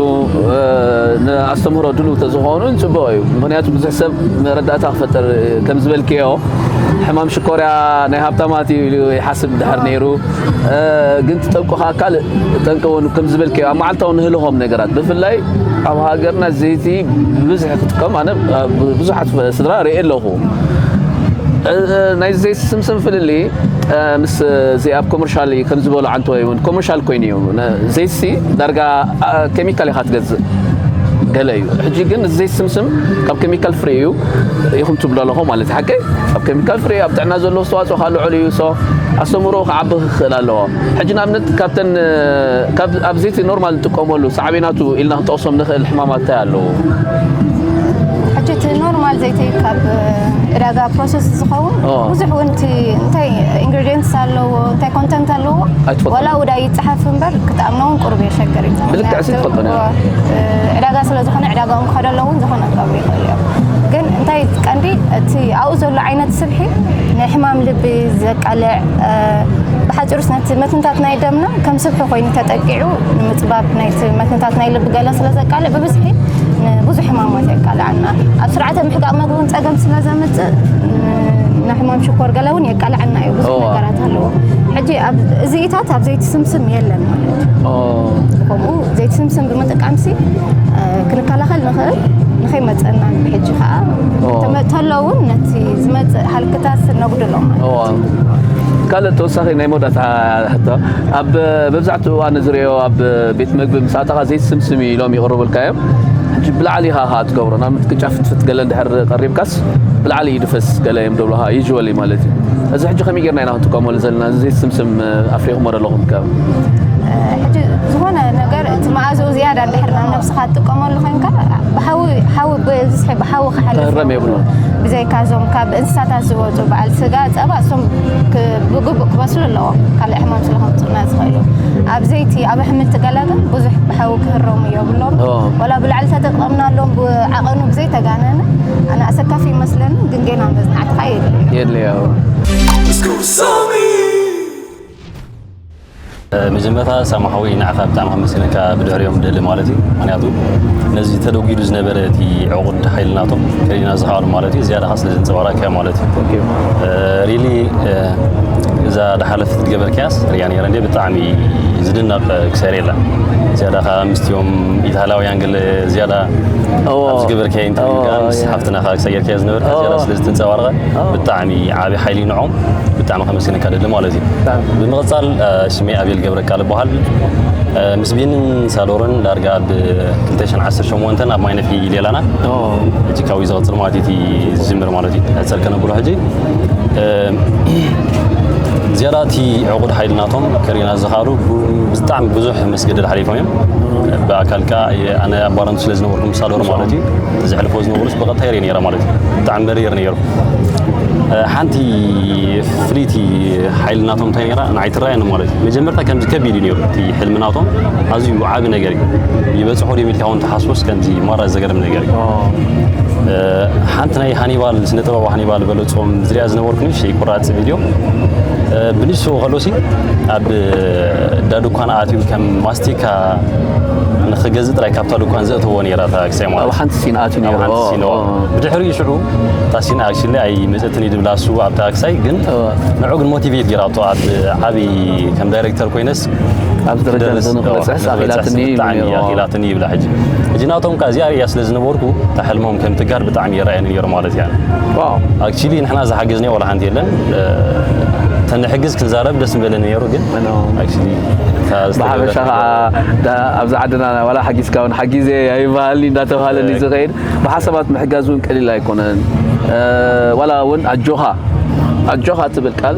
ንኣስተምህሮ ድልው ተዝኾኑ ጽቡቕ እዩ። ምክንያቱ ብዙሕ ሰብ መረዳእታ ክፈጥር ከም ዝበልከዮ ሕማም ሽኮርያ ናይ ሃብታማት እዩ ኢሉ ይሓስብ ድሕር ነይሩ። ግን ትጠንቁኻ ካልእ ጠንቂ እውን ከም ዝበልከዮ ኣብ መዓልታዊ ንህልኾም ነገራት ብፍላይ ኣብ ሃገርና ዘይቲ ብብዝሒ ክጥቀም ኣነ ብዙሓት ስድራ ርኢ ኣለኹ። ናይ ዘይቲ ስምስም ፍልሊ ምስ እዚ ኣብ ኮመርሻል ከም ዝበሎ ዓንተ ወይ እውን ኮመርሻል ኮይኑ እዩ። ዘይቲ ዳርጋ ኬሚካል ኢኻ ትገዝእ ገለ እዩ። ሕጂ ግን ዘይቲ ስምስም ካብ ኬሚካል ፍሪ እዩ ኢኹም ትብሎ ኣለኹ ማለት ሓቀይ ኣብ ኬሚካል ፍሪ ኣብ ጥዕና ዘለዎ ኣስተዋፅኦ ከዓ ልዑል እዩ። ሶ ኣስተምህሮ ክዓቢ ክኽእል ኣለዎ። ሕጂ ንኣብነት ካብተን ኣብ ዘይቲ ኖርማል ንጥቀመሉ ሳዕቤናቱ ኢልና ክንጠቕሶም ንኽእል ሕማማት እንታይ ኣለዎ? ሕጂ እቲ ኖርማል ዘይቲ ካብ ዕዳጋ ፕሮሰስ ዝኸውን ብዙሕ እውን እቲ እንታይ ኢንግሪዲየንትስ ኣለዎ እንታይ ኮንተንት ኣለዎ ወላ ውዳ ይፀሓፍ እምበር ክትኣምኖ እውን ቁሩብ የሸግር እዩ። ብልክዕ ሲ ትፈልጦ ዕዳጋ ስለ ዝኾነ ዕዳጋ እውን ክኸደሎ እውን ዝኾነ ክገብሩ ይኽእል እዮም። ግን እንታይ ቀንዲ እቲ ኣብኡ ዘሎ ዓይነት ስብሒ ንሕማም ልቢ ዘቃልዕ ብሓፂሩስ ነቲ መትንታት ናይ ደምና ከም ስብሒ ኮይኑ ተጠቂዑ ንምፅባብ ናይቲ መትንታት ናይ ልቢ ገለ ስለ ዘቃልዕ ብብዝሒ ንብዙሕ ሕማማት የቃልዓና። ኣብ ስርዓተ ምሕቃቕ መግቢ እውን ፀገም ስለ ዘምፅእ ንሕማም ሽኮር ገለ እውን የቃልዓና እዩ። ብዙሕ ነገራት ኣለዎ። ሕጂ እዚኢታት ኣብ ዘይቲ ስምስም የለን ማለት እዩ። ከምኡ ዘይቲ ስምስም ብምጥቃምሲ ክንከላኸል ንኽእል ንኸይመፀና ሕጂ ከዓ ተሎ እውን ነቲ ዝመፅእ ሃልክታት ነጉድሎ ማለት እዩ። ካልእ ተወሳኺ ናይ መወዳእታ ሕቶ ኣብ መብዛሕትኡ ኣነ ዝሪኦ ኣብ ቤት መግቢ ምስ ኣተኻ ዘይት ስምስም እዩ ኢሎም ይቕርቡልካ እዮም። ሕጂ ብላዕሊ ኢኻ ከዓ ትገብሮ ናብ ምትክጫ ፍትፍት ገለ እንድሕር ቀሪብካስ ብላዕሊ እዩ ድፈስ ገለ እዮም ደብሉኻ ዩዥዋሊ ማለት እዩ። እዚ ሕጂ ከመይ ጌርና ኢና ክንጥቀመሉ ዘለና እዚ ዘይት ስምስም ኣፍሪኹሞ ደለኹም ከ? ሕጂ ዝኾነ ነገር እቲ መኣዝኡ ዝያዳ እንድሕር ናብ ነብስኻ ትጥቀመሉ ኮይንካ ብሓዊ ሓዊ ብዝሒ ብሓዊ ክሓልፍ ክህረም የብሉን። ብዘይካ እዞም ካብ እንስሳታት ዝወፁ በዓል ስጋ ፀባ እሶም ብግቡእ ክበስሉ ኣለዎም። ካልእ ሕማም ስለ ከምፅኡና ዝኽእሉ ኣብ ዘይቲ ኣብ ኣሕምልቲ ገለ ግን ብዙሕ ብሓዊ ክህረሙ የብሎም። ወላ ብላዕሊ ተጠቀምናሎም ብዓቐኑ ብዘይተጋነነ ኣነ ኣሰካፊ ይመስለኒ። ግን ጌና መዝናዕትኻ የድልዮ። የድልዮ። መጀመርታ ሳማ ሓወይ ንዓኻ ብጣዕሚ ከመስግነካ ብድሕሪኦም ደሊ ማለት እዩ። ምክንያቱ ነዚ ተደጒዱ ዝነበረ እቲ ዕቑድ ሓይሊ ናቶም ከሊና ዝኸኣሉ ማለት እዩ ዝያዳኻ ስለ ዘንፀባራክያ ማለት እዩ። ሪሊ እዛ ድሓለፍት ዝገበርክያስ ሪያ ነይረ እንደ ብጣዕሚ ዝድነቕ ክሰር የላ ዝያዳ ከዓ ምስቲኦም ኢታላውያን ገለ ዝያዳ ዝገበርክያ ኢንተርቪው ምስ ሓፍትና ከዓ ክሰየርክያ ዝነበርካ ዝያዳ ስለ ዝተንፀባረቐ ብጣዕሚ ዓብዪ ሓይሊ ንዖም ብጣዕሚ ከመስግነካ ደሊ ማለት እዩ። ብምቕፃል ሽመይ ኣቤል ገብረቃል ይበሃል። ምስ ቢንን ሳዶርን ዳርጋ ኣብ ክልተ ሽሕን ዓሰርተ ሸሞንተን ኣብ ማይነፊ ሌላና ሕጂ ካብኡ ዝቐፅል ማለት እዩ ዝጅምር ማለት እዩ ሕፀር ከነብሎ ሕጂ ዝያዳ እቲ ዕቑድ ሓይሊ ናቶም ከሪና ዝኻሉ ብጣዕሚ ብዙሕ መስገደድ ሓሊፎም እዮም። ብኣካል ከዓ ኣነ ኣባረንቱ ስለ ዝነበርኩ ምሳዶር ማለት እዩ ዘሕልፎ ዝነበሩስ ብቐጥታ የርኢ ነይረ ማለት እዩ። ብጣዕሚ መሪር ነይሩ። ሓንቲ ፍልይቲ ሓይሊ ናቶም እንታይ ነይራ ንዓይ ትረኣየኒ ማለት እዩ። መጀመርታ ከምዚ ከቢድ እዩ ነይሩ እቲ ሕልሚ ናቶም ኣዝዩ ዓቢ ነገር እዩ። ይበፅሖ ድዮም ኢልካ እውን ትሓስቦስ ከምዚ ማራ ዘገርም ነገር እዩ። ሓንቲ ናይ ሃኒባል ስነ ጥበባዊ ሃኒባል በለፆም ዝሪኣ ዝነበርኩ ንእሽተይ ቁራፂ ቪድዮ ብንሱ ከሎሲ ኣብ ዳ ድኳን ኣትዩ ከም ማስቲካ ንክገዝእ ጥራይ ካብታ ድኳን ዘእትዎ ነራ እታ ክሳይ ማለት ኣብ ሓንቲ ሲን ኣትዩ ነይሩ ሓንቲ ሲን ብድሕሪኡ ሽዑ እታ ሲን ኣክሽሊ ኣይመፀትን እዩ ድብላ እሱ ኣብታ ክሳይ ግን ንዑ ግን ሞቲቬት ገይራቶ ኣብ ዓብዪ ከም ዳይሬክተር ኮይነስ ኣብ ደረጃ ንክበፅሕስ ኣኽኢላትኒ ብጣዕሚ ኣኽኢላትኒ ይብላ ሕጂ ሕጂ ናቶም ከ እዚኣ ርእያ ስለ ዝነበርኩ እታ ሕልሞም ከም ትጋር ብጣዕሚ ይረኣየኒ ነይሩ ማለት እያ ኣክቹሊ ንሕና ዝሓገዝናዮ ዋላ ሓንቲ የለን ተንሕግዝ ክንዛረብ ደስ ምበለኒ ነይሩ ግን ብሓፈሻ ከዓ ኣብዚ ዓድና ዋላ ሓጊዝካ እውን ሓጊዘ ኣይበሃልኒ እንዳተባሃለኒ ዝኸይድ ብሓሳባት ምሕጋዝ እውን ቀሊል ኣይኮነን ዋላ እውን ኣጆኻ ኣጆኻ ትብል ቃል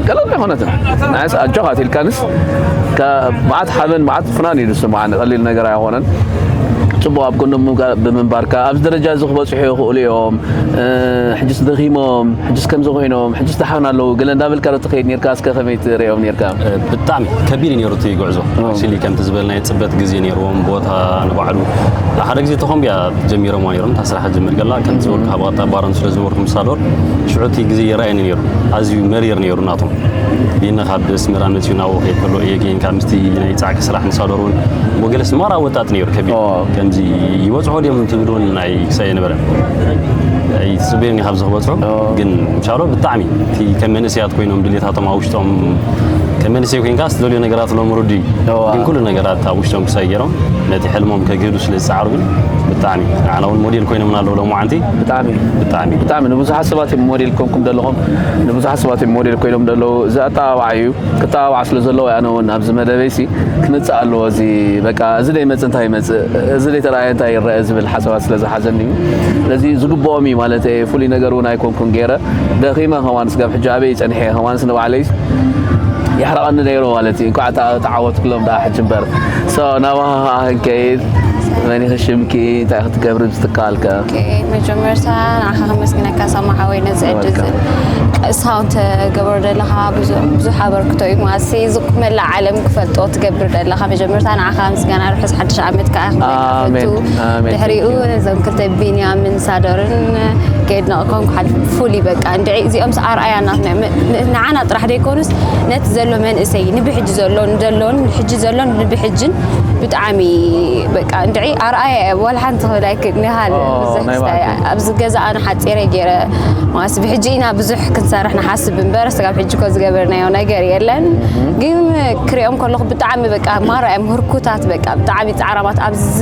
ቀለል ኣይኮነትን ንዓይስ ኣጆኻ ትልካንስ መዓት ሓበን መዓት ፍናን እዩ ዝስምዓኒ ቀሊል ነገር ኣይኮነን ፅቡቅ ኣብ ጎኖም ብምንባርካ ኣብዚ ደረጃ እዚ ክበፅሑ ይኽእሉ እዮም ሕጅስ ደኺሞም ሕጅስ ከምዚ ኮይኖም ሕጅስ ደሓን ኣለዉ ገለ እንዳበልካ ዶ ትኸይድ ነርካ እስከ ከመይ ትርእዮም ነርካ ብጣዕሚ ከቢድ እዩ ነይሩ እቲ ጉዕዞ actually ከምቲ ዝበልናዮ ፅበት ግዜ ነይርዎም ቦታ ንባዕሉ ሓደ ግዜ ተኾምቢያ ጀሚሮም ነይሮም እታ ስራሕ ጀምር ገላ ከምቲ ዝበልኩ ካብ ኣጣባሮም ስለ ዝነበርኩ ምሳዶር ሽዑ እቲ ግዜ ይረኣየኒ ነይሩ ኣዝዩ መሪር ነይሩ ናቶም ቢነ ካብ ኣስመራ መፅዩ ናብኡ ከይድ ከሎ እየ ገይን ካብ ምስቲ ናይ ፃዕቂ ስራሕ ምሳዶር እውን ወገለስ ማራ ወጣጥ ነይሩ ከቢድ ከምዚ ይበፅሖ ድዮም ትብል እውን ናይ ክሳይ ነበረ ኣይትፅበዮም ካብ ዝክበፅሖ ግን ምሻሎ ብጣዕሚ እቲ ከም መንእሰያት ኮይኖም ድሌታቶም ኣብ ውሽጦም ከም መንእሰይ ኮይንካ ዝደልዮ ነገራት ሎም ርዱ ግን ኩሉ ነገራት ኣብ ውሽጦም ክሳይ ገይሮም ነቲ ሕልሞም ከግህዱ ስለ ዝፀዓሩ ግን ብጣዕሚ ንዓና እውን ሞዴል ኮይኖምና ኣለዉ ሎም ዋዓንቲ ብጣዕሚ ብጣዕሚ ብጣዕሚ ንብዙሓት ሰባት እዮም ሞዴል ኮንኩም ዘለኹም ንብዙሓት ሰባት እዮም ሞዴል ኮይኖም ዘለዉ እዚ ኣጠባባዕ እዩ ክተባባዕ ስለ ዘለዎ ኣነ እውን ኣብዚ መደበይሲ ክመፅእ ኣለዎ እዚ በቃ እዚ ደይመፅእ እንታይ ይመፅእ እዚ ደይተረኣየ እንታይ ይረአ ዝብል ሓሳባት ስለ ዝሓዘኒ እዩ ስለዚ ዝግብኦም እዩ ማለት ፍሉይ ነገር እውን ኣይኮንኩን ገይረ ደኺመ ከማንስ ጋብ ሕጂ ኣበይ ፀንሐ ከማንስ ንባዕለይስ የሕረቐኒ ነይሩ ማለት እዩ እንኳዕ ተዓወትኩሎም ደኣ ሕጂ እምበር ሶ ናባኻ ክንከይድ መን ኢኺ ሽምኪ እንታይ ክትገብሪ ብዝትከኣልከ መጀመርታ ንዓኻ ከመስግነካ ሰማሓወይ ነዚ ዕድል ሳውንድ ተገብሮ ዘለኻ ብዙሕ ኣበርክቶ እዩ ማሲ እዚ መላእ ዓለም ክፈልጦ ትገብር ዘለኻ መጀመርታ ንዓኻ ምስጋና ርሑስ ሓድሽ ዓመት ከዓ ክመልኣፈቱ ድሕሪኡ ነዞም ክልተ ቢንያምን ሳዶርን ከየድነቕኮም ክሓልፍ ፍሉይ በቃ እንድዒ እዚኦም ኣርኣያ ናትና ንዓና ጥራሕ ዘይኮኑስ ነቲ ዘሎ መንእሰይ ንብሕጂ ዘሎ ንደሎን ሕጂ ዘሎን ንብሕጅን ብጣዕሚ በቃ እንድዒ ኣርኣያ እየ ዋላ ሓንቲ ክብል ኣይክእል ንሃል ብዙሕ ክስታይ ኣብዚ ገዛ ኣነ ሓፂረ ገይረ ማስ ብሕጂ ኢና ብዙሕ ክንሰርሕ ንሓስብ እምበር ስጋብ ሕጂ ኮ ዝገበርናዮ ነገር የለን ግን ክሪኦም ከለኹ ብጣዕሚ በቃ ማራ እዮም ህርኩታት በቃ ብጣዕሚ ፃዕራማት ኣብዚ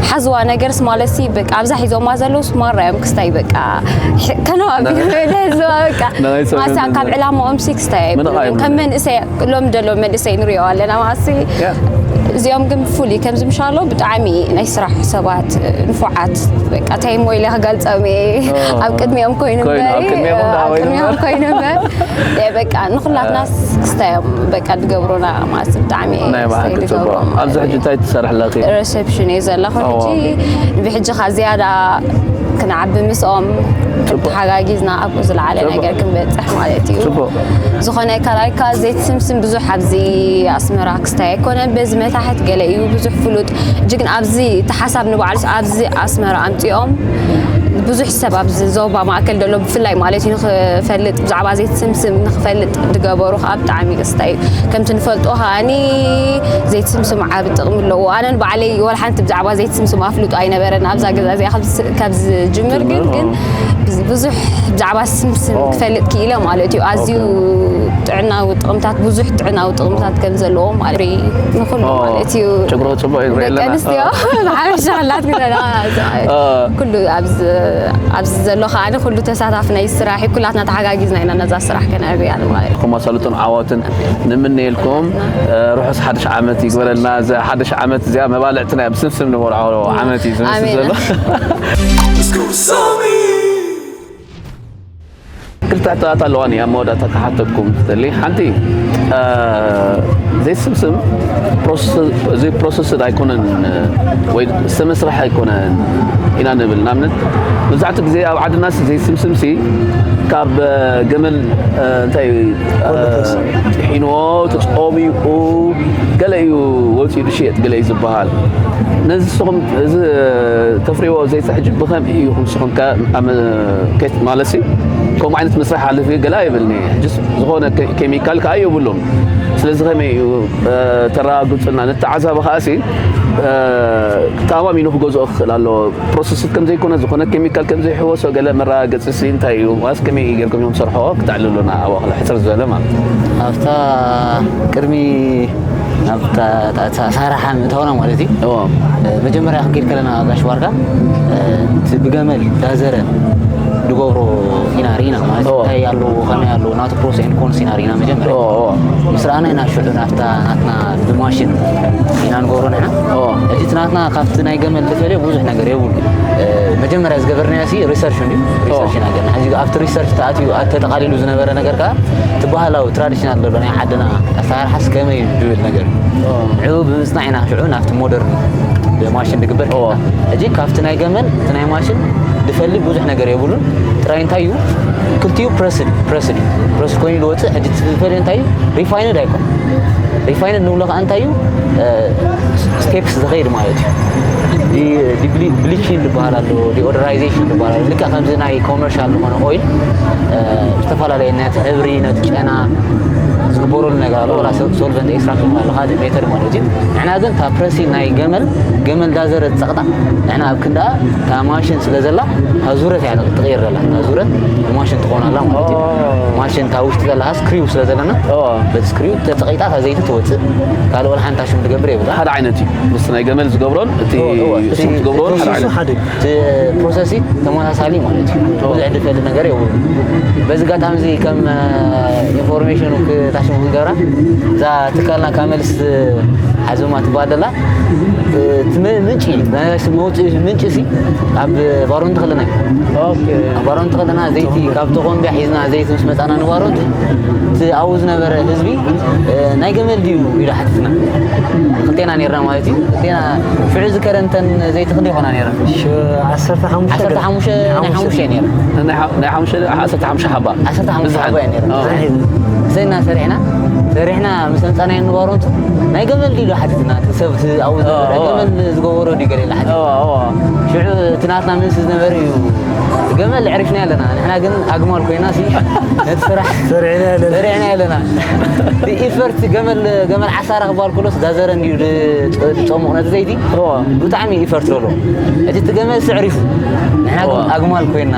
ሓዝዋ ነገርስ ማለት ሲ በቃ ኣብዛ ሒዞማ ዘለውስ ማራ እዮም ክስታይ በቃ ከነው ኣቢሉ ህዝባ በቃ ማሳ ካብ ዕላማኦም ሲ ክስታይ ኣይብሉን ከም መንእሰይ ሎም ደሎ መንእሰይ ንሪኦ ኣለና ማሲ እዚኦም ግን ፍሉይ ከምዚ ምሻሎ ብጣዕሚ ናይ ስራሕ ሰባት ንፉዓት በቃ ታይሞ ኢለ ክገልፆም እየ ኣብ ቅድሚኦም ኮይኑ እምበሪ ቅድሚኦም ኮይኑ እምበር በቃ ንኩላትና ክስታዮም በቃ ዝገብሩና ማለት ብጣዕሚ ኣብዚ ሕጂ እንታይ ትሰርሕ ኣለኺ reception እየ ዘለኹ ሕጂ ብሕጂ ካ ዝያዳ ክንዓቢ ምስኦም ተሓጋጊዝና ኣብኡ ዝለዓለ ነገር ክንበፅሕ ማለት እዩ ዝኾነ ካልኣይካ ዘይትስምስም ብዙሕ ኣብዚ ኣስመራ ክስታይ ኣይኮነን በዚ መታሕት ገለ እዩ ብዙሕ ፍሉጥ እጅግን ኣብዚ እቲ ሓሳብ ንባዕሉ ኣብዚ ኣስመራ ኣምፂኦም ብዙሕ ሰብ ኣብዚ ዞባ ማእከል ዘሎ ብፍላይ ማለት እዩ ንክፈልጥ ብዛዕባ ዘይትስምስም ንክፈልጥ ዝገበሩ ከዓ ብጣዕሚ ደስታ እዩ ከምቲ ንፈልጦ ከዓኒ ዘይትስምስም ዓብ ጥቕሚ ኣለዎ ኣነን ባዕለይ ወላ ሓንቲ ብዛዕባ ዘይትስምስም ኣፍልጦ ኣይነበረን ኣብዛ ገዛ እዚኣ ካብ ዝጅምር ግን ግን ብዙሕ ብዛዕባ ስምስም ክፈልጥ ክኢለ ማለት እዩ ኣዝዩ ጥዕናዊ ጥቕምታት ብዙሕ ጥዕናዊ ጥቕምታት ከም ዘለዎ ማለት ንኩሉ ማለት እዩ ጭግሮ ፅቡቅ እዩ ደቂ ኣንስትዮ ብሓፈሻ ኣላት ኩሉ ኣብዚ ዘሎ ከዓ ኩሉ ተሳታፍ ናይ ስራሕ ኩላትና ተሓጋጊዝና ኢና ነዛ ስራሕ ከነዕብያ ማለት እዩ ማሳልጡን ዓወትን ንምነየልኩም ርሑስ ሓድሽ ዓመት ይግበረልና እዚ ሓድሽ ዓመት እዚኣ መባልዕትና ብስምስም ንበልዖ ዓመት እዩ ዝመስል ዘሎ ክልተ ሕቶታት ኣለዋኒ ኣብ መወዳእታ ክሓተኩም ትደሊ ሓንቲ ዘይስምስም እዚ ፕሮሰስ ኣይኮነን ወይ ዝተመስረሐ ኣይኮነን ኢና ንብል ንኣብነት መብዛሕትኡ ግዜ ኣብ ዓድናስ ዘይስምስምሲ ካብ ገመል እንታይ ኖ ተጾሚቑ ገለ እዩ ወጺኡ ዝሽየጥ ገለ እዩ ዝበሃል። ነዚ ንስኹም እዚ ተፍርይዎ ዘይቲ ሕጂ ብኸምኢ ኢኹም ንስኹም ከ ኣመ ከት ማለትሲ ከምኡ ዓይነት መስርሕ ሓልፍ ገለ ኣይብልኒ። ሕጂ ዝኾነ ከ- ኬሚካል ከኣ የብሉን። ስለዚ ከመይ እዩ ተረጋግጹና ነተዓዛቢ ከኣሲ ተኣማሚኑ ክገዝኦ ክኽእል ኣለዎ። ፕሮሰስድ ከም ዘይኮነ ዝኾነ ኬሚካል ከም ዘይሕወሶ ገለ መረጋገጺ ሲ እንታይ እዩ ዋስ ከመይ እዩ ጌርኩም እዮም ሰርሖ ክተዕልሉና ኣብ ኣኽሊ ሕጽር ዝበለ ማለት ኣብታ ቅድሚ ኣብታ ሳራሓ ምእታውና ማለት እዩ። መጀመርያ ክንከይድ ከለና ጋሽ ዋርካ እቲ ብገመል ዳዘረ ዝገብሮ ኢና ርኢና ማለት እንታይ ኣሎ ከመይ ኣሎ ናቱ ፕሮስ ኤንድ ኮንስ ኢና ርኢና መጀመርያ ምስ ረኣና ኢና ሽዑ ናፍታ ናትና ብማሽን ኢና ንገብሮ ንሕና እቲ ናትና ካብቲ ናይ ገመል ተፈልዮ ብዙሕ ነገር የብሉ። መጀመርያ ዝገበርናዮ ሲ ሪሰርች እንዲ ሪሰርች ኢና ገርና ሕዚ ኣብቲ ሪሰርች ተኣትዩ ተጠቃሊሉ ዝነበረ ነገር ከዓ እቲ ባህላዊ ትራዲሽናል ዘሎ ናይ ዓድና ኣሰራርሓስ ከመይ እዩ ዝብል ነገር ንዕኡ ብምፅናዕ ኢና ሽዑ ናብቲ ሞደርን ብማሽን ዝግበር ሕጂ ካብቲ ናይ ገመል እቲ ናይ ማሽን ዝፈሊ ብዙሕ ነገር የብሉን። ጥራይ እንታይ እዩ ክልቲኡ ፕረስድ ፕረስድ ፕረስድ ኮይኑ ዝወፅእ ሕጂ ዝፈሊ እንታይ እዩ ሪፋይንድ ኣይኮን ሪፋይንድ ንብሎ ከዓ እንታይ እዩ ስቴፕስ ዝኸይድ ማለት እዩ። ብሊቺንግ ዝበሃል ኣሎ ዲኦደራይዜሽን ዝበሃል ኣሎ ልክዕ ከምዚ ናይ ኮመርሻል ዝኾነ ኦይል ዝተፈላለየ ነቲ ሕብሪ ነቲ ጨና ዝግበረሉ ነገር ኣሎ ወላ ሶልቨንት ኤክስትራክት ዝበሃል ኣሎ ካልእ ሜተድ ማለት እዩ። ንሕና ግን እታ ፕረሲ ናይ ገመል ገመል ዳዘረ ዝፀቕጣ ንሕና ኣብ ክንዳኣ እታ ማሽን ስለ ዘላ እታ ዙረት እያ ትቕየር ዘላ እታ ዙረት ብማሽን ትኾን ኣላ ማለት እዩ። ማሽን እታ ውሽጢ ዘላ ስክሪው ስለ ዘለና በቲ ስክሪው ተፀቒጣ እታ ዘይቲ ትወፅእ ካልእ ወላ ሓንቲ ሽም ትገብር የብላ ሓደ ዓይነት እዩ። ምስ ናይ ገመል ዝገብሮን እቲ እሱ ትገብሮን ሓደ ዓይነት ሓደ እዩ። እቲ ፕሮሰስ ተመሳሳሊ ማለት እዩ። ብዙሕ ድፈሊ ነገር የብሉ። በዚ ጋጣሚ እዚ ከም ኢንፎርሜሽኑ ክታሽሙ ክንገብራ እዛ ትካልና ካመልስ ሓዞማ ትበሃል ዘላ እቲ ም- ምንጪ ናይ መውፅኢ ምንጪ ሲ ኣብ ባሮንቲ ከለና እዩ። ኣብ ባሮንቲ ከለና ዘይቲ ካብ ተኾምቢያ ሒዝና ዘይቲ ምስ መፃና ንባሮንቲ እቲ ኣብኡ ዝነበረ ህዝቢ እ፣ ናይ ገመል ድዩ ኢሉ ሓቲትና ክልቴና ነርና ማለት እዩ ክልቴና ሽዑ ዝከረንተን ዘይቲ ክንደ ይኾና ነረ ዓሰርተ ሓሙሽተ ዓሰርተ ሓሙሽተ ናይ ሓሙሽተ ነረ ናይ ሓ- ናይ ሓሙሽተ ዓሰርተ ሓሙሽተ ሓባ ዓሰርተ ሓሙሽተ ሓባ እየ ነረ ሰይና ሰሪሕና ሰሪሕና ምስ መፃና ንባሮንቲ ናይ ገመል ድዩ ኢሉ ሓቲትና እቲ ሰብ እቲ ኣብኡ ዝነበረ ገመል ዝገበሮ ድዩ ገለ ኢላ ሓቲትና ሽዑ እቲ ናትና ምንሲ ዝነበረ እዩ ገመል ዕሪፍና ኣለና ንሕና ግን ኣግማል ኮይና ሲ ነቲ ስራሕ ሰሪዕና ኣለና ኢፈርት ገመል ገመል ዓሳራ ክበሃል ከሎስ ዳዘረ እንድዩ ዝፀሙቕ ነቲ ዘይቲ ብጣዕሚ ኢፈርት ዘሎ እቲ እቲ ገመል ስዕሪፉ ንሕና ግን ኣግማል ኮይና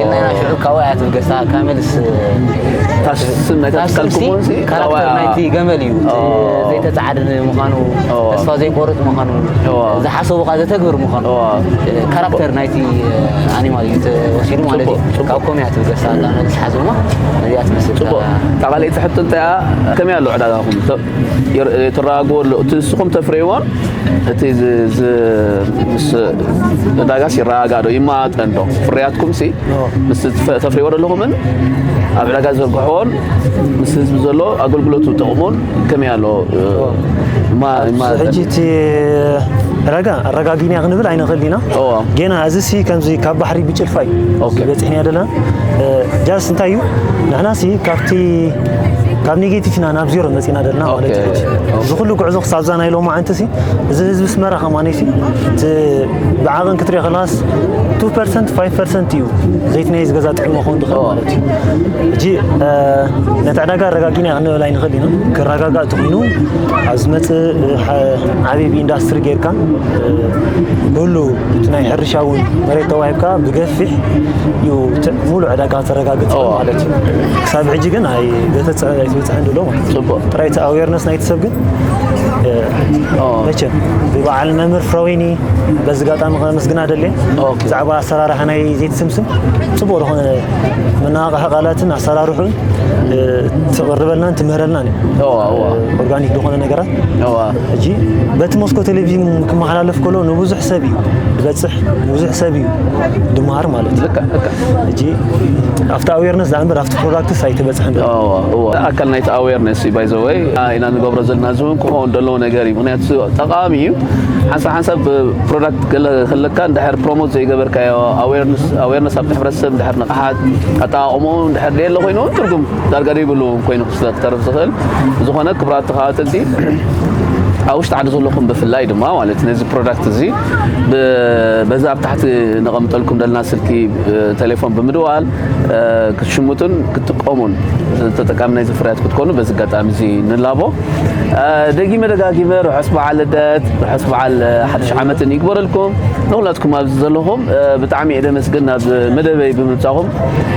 ኢልና ኢና ሽዑ ካብኡ እያ ትብገሳ ካመልስ ታስም ናይ ታስካል ታስምሲ ክኾን ሲ ካራክተር ናይቲ ገመል እዩ እቲ ዘይተፃዓድ ምዃኑ ተስፋ ዘይቆርጥ ምዃኑ ዝሓሰቡ ካ ዘተግብር ምዃኑ ካራክተር ናይቲ ኣኒማል እዩ ተወሲዱ ማለት እዩ ካብ ኮምያ ትብገሳ ካመልስ ሓዝማ ነዚኣ ትመስል እታ ካልኣይቲ ሕቶ እንታይ እያ ከመይ ኣሎ ዕዳጋኹም ተራጋግዎ ኣሎ እቲ ንስኹም ተፍረይዎን እቲ ዝ- ዝ- ምስ ዕዳጋስ ይረጋጋእ ዶ ይመጣጠን ዶ ፍርያትኩም ሲ ምስ ተፍ- ተፍርይዎ ዘለኹምን ኣብ ዕዳጋ ዝዘርግሕዎን ምስ ህዝቢ ዘሎ ኣገልግሎቱ ጥቕሙን ከመይ ኣሎ ማ- ማ- ሕጂ እቲ ዕዳጋ ኣረጋጊና ክንብል ኣይንኽእል ኢና ጌና እዚ ሲ ከምዚ ካብ ባሕሪ ብጭልፋ እዩ በፂሕና ዘለና ጃስ እንታይ እዩ ንሕና ሲ ካብቲ ካብ ኔጌቲቭ ኢና ናብ ዜሮ መፂና ዘለና ማለት እዩ እዚ ኩሉ ጉዕዞ ክሳብዛ ናይ ሎማዓንቲ ሲ እዚ ህዝቢ ኣስመራ ከማነይሲ እቲ ብዓቐን ክትሪኦ ከለኻስ ቱ ፐርሰንት ፋይቭ ፐርሰንት እዩ ዘይቲ ናይ ዝገዛ ጥዕሞ ክኸውን ዝኽእል ማለት እዩ ሕጂ ነቲ ዕዳጋ ኣረጋጊና ክንብል ኣይንኽእል ኢና ክረጋጋእ ተኾይኑ ኣብ ዝመፅእ ዓብዪ ኢንዳስትሪ ጌርካ ኩሉ እቲ ናይ ሕርሻ እውን መሬት ተዋሂብካ ብገፊሕ እዩ ሙሉ ዕዳጋ ተረጋግፅ ማለት እዩ ክሳብ ሕጂ ግን ኣይተበፅሐን ዘሎ ማለት እዩ ጥራይ እቲ ኣዌርነስ ናይቲ ሰብ ግን መቸም ብበዓል መምህር ፍራወይኒ በዚ ጋጣሚ ከመስግና ደልየ ብዛዕባ ኣሰራርሓ ናይ ዘይትስምስም ፅቡቅ ዝኾነ መናቃቂ ቃላትን ኣሰራርሑን ትቕርበልናን ትምህረልናን ኦርጋኒክ ዝኾነ ነገራት ሕጂ በቲ ሞስኮ ቴሌቪዥን ክመሓላለፍ ከሎ ንብዙሕ ሰብ እዩ ዝበፅሕ ንብዙሕ ሰብ እዩ ድመሃር ማለት እዩ ሕጂ ኣብቲ ኣዌርነስ ዳእምበር ኣብቲ ፕሮዳክትስ ኣይተበፅሐን ናይቲ ኣዌርነስ እዩ ባይዘወይ ኢና ንገብሮ ዘለና። እዚ እውን ክኸውን ዘለዎ ነገር እዩ። ምክንያቱ ጠቓሚ እዩ። ሓንሳብ ሓንሳብ ፕሮዳክት ከለካ እንድሕር ፕሮሞት ዘይገበርካዮ፣ ኣዌርነስ ኣብ ሕብረተሰብ እንድሕር ንቕሓት ኣጠቓቕምኡ እንድሕር ደየለ ኮይኑ እውን ትርጉም ዳርጋ ዘይብሉ እውን ኮይኑ ክተርፍ ዝኽእል። ብዝኾነ ክቡራት ተኸታተልቲ፣ ኣብ ውሽጢ ዓዲ ዘለኹም ብፍላይ ድማ ማለት ነዚ ፕሮዳክት እዚ በዛ ኣብ ታሕቲ ነቐምጠልኩም ዘለና ስልኪ ቴሌፎን ብምድዋል ክትሽምቱን ክትጥቀሙን ተጠቃሚ ናይዚ ፍርያት ክትኮኑ በዚ ኣጋጣሚ እዚ ንላቦ። ደጊመ ደጋጊመ ርሑስ በዓል ልደት፣ ርሑስ በዓል ሓድሽ ዓመትን ይግበረልኩም። ንኹላትኩም ኣብዚ ዘለኹም ብጣዕሚ እየ ደመስግን ናብ መደበይ ብምምጻኹም።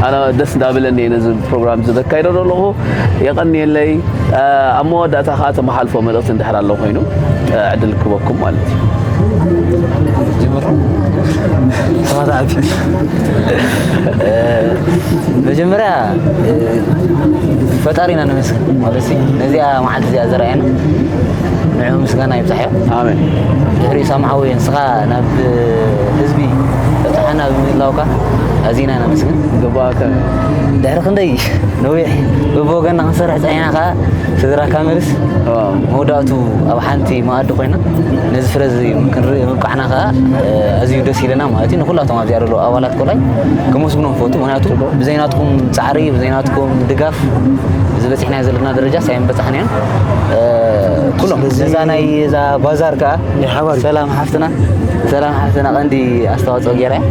ኣነ ደስ እንዳበለኒ እየ ነዚ ፕሮግራም እዚ ዘካይዶ ዘለኹ። የቐንየለይ። ኣብ መወዳእታ ከዓ ተመሓልፎ መልእኽቲ እንድሕር ኣሎ ኮይኑ ዕድል ክህበኩም ማለት እዩ። ተባታዕቲ መጀመርያ ፈጣሪና ነመስግን ማለት ነዚኣ መዓልቲ እዚኣ ዘርኣየና ንዑ ምስጋና ይብዛሕ እዮ። ኣሜን። ድሕሪኡ ሳምሓዊ ንስኻ ናብ ህዝቢ በፅሓና ብምእላውካ ኣዚና ነመስግን። ግባእካ። ድሕሪ ክንደይ ነዊሕ በብወገንና ክንሰርሕ ፀኒሕና ከዓ ስድራ ካሜርስ መወዳእቱ ኣብ ሓንቲ መኣዲ ኮይና ነዚ ፍረ እዚ ክንርኢ ምብቃዕና ከዓ ኣዝዩ ደስ ኢለና ማለት እዩ። ንኩላቶም ኣብዚኣ ዘለዉ ኣባላት ኮላይ ከመስግኖም ፈቱ። ምክንያቱ ብዘይናትኩም ፃዕሪ ብዘይናትኩም ድጋፍ ዝበፅሕናዮ ዘለና ደረጃ ሳይን በፃሕናዮን ኩሎም ነዛ ናይ እዛ ባዛር ከዓ ናይ ሓባር እዩ። ሰላም ሓፍትና ሰላም ሓፍትና ቀንዲ ኣስተዋፅኦ ገይራ እያ።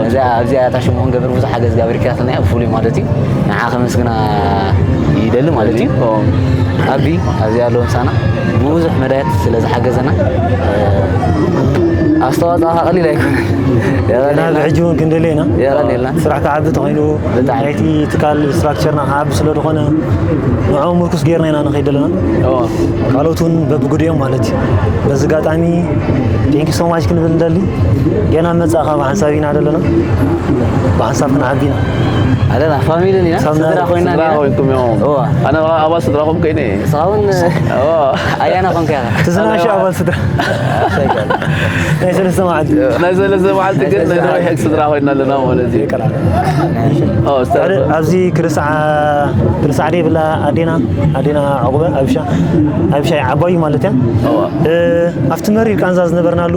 እዚኣ ኣብዚኣ እታ ሽሙ ክንገብር ብዙሕ ሓገዝ ጋብር ኪራትና እያ ብፍሉይ ማለት እዩ። ንዓ ከመስግና ይደሊ ማለት እዩ። ኣቢ ኣብዚ ኣሎ ምሳና ብዙሕ መዳያት ስለ ዝሓገዘና ኣስተዋፅኦ ቀሊል ኣይኮነ። ናብ ሕጂ እውን ክንደሊ ኢና። የቐንየልና። ስራሕ ክዓቢ ተኾይኑ ናይቲ ትካል ስትራክቸርና ክዓቢ ስለ ዝኾነ ንዕኡ ምርኩስ ጌርና ኢና ንኸይድ ዘለና። ካልኦት እውን በብግዲኦም ማለት እዩ። በዚ ኣጋጣሚ ቴንኪ ሶማች ክንብል ንደሊ። ገና መጻእኻ ብሓንሳብ ኢና ዘለና። ብሓንሳብ ክንዓቢ ኢና። ኣለና ፋሚሊ ኢና ሳምና ስድራ ኮይና ስድራ ኮይንኩም እዮም። እዋ። ኣነ ኣባል ስድራኹም ኮይነ። እስኻውን እዋ። ኣያና ኮንካ ኢኻ። ትዝናሽ ኣባል ስድራ። ናይ ሰለስተ መዓልቲ። ናይ ሰለስተ መዓልቲ ግን ናይ ነዊሕ ስድራ ኮይና ኣለና ማለት እዩ። ኦ፣ ስተ- ኣብዚ ክርስዓ ክርስዓ ደይ ብላ ኣዴና ኣዴና ዕቑበ ኣብሻ ኣብሻ ዓባዩ ማለት እያ። ኣብቲ መሪር ቃንዛ ዝነበርናሉ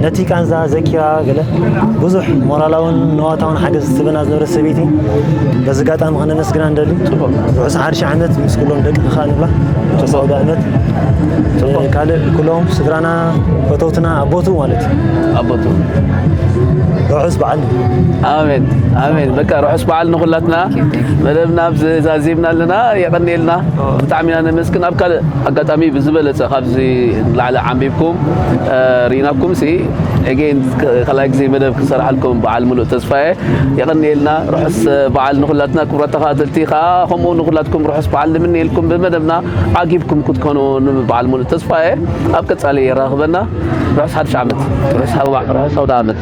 ነቲ ቃንዛ ዘኪራ ገለ ብዙሕ ሞራላውን ንዋታውን ሓገዝ ትበና ዝነበረት ሰበይቲ በዚ ኣጋጣሚ ከነመስግና ንደሊ። ርሑስ ሓድሽ ዓመት ምስ ኩሎም ደቅኻ ንብላ። ርሑስ ኣውደ ዓመት። ካልእ ኩሎም ስድራና ፈተውትና ኣቦቱ ማለት እዩ። ኣቦቱ። ርሑስ በዓል። ኣሜን ኣሜን። በቃ ርሑስ በዓል ንኹላትና። መደብና ኣብዚ ዛዚምና ኣለና። የቐንየልና። ብጣዕሚ ኢና ነመስግን። ኣብ ካልእ ኣጋጣሚ ብዝበለፀ ካብዚ ንላዕሊ ዓንቢብኩም ርኢናኩም ሲ ኤጌን ካልኣይ ግዜ መደብ ክንሰርሓልኩም በዓል ሙሉእ ተስፋ እየ። የቐንየልና። ርሑስ በዓል ንኹላትና ክቡራት ተኸታተልቲ ከዓ ከምኡ ንኹላትኩም ርሑስ በዓል ንምንየልኩም ብመደብና ዓጊብኩም ክትኮኑ ንበዓል ሙሉእ ተስፋ እየ። ኣብ ቀፃሊ የራኽበና። ርሑስ ሓድሽ ዓመት። ርሑስ ኣውደ ዓመት።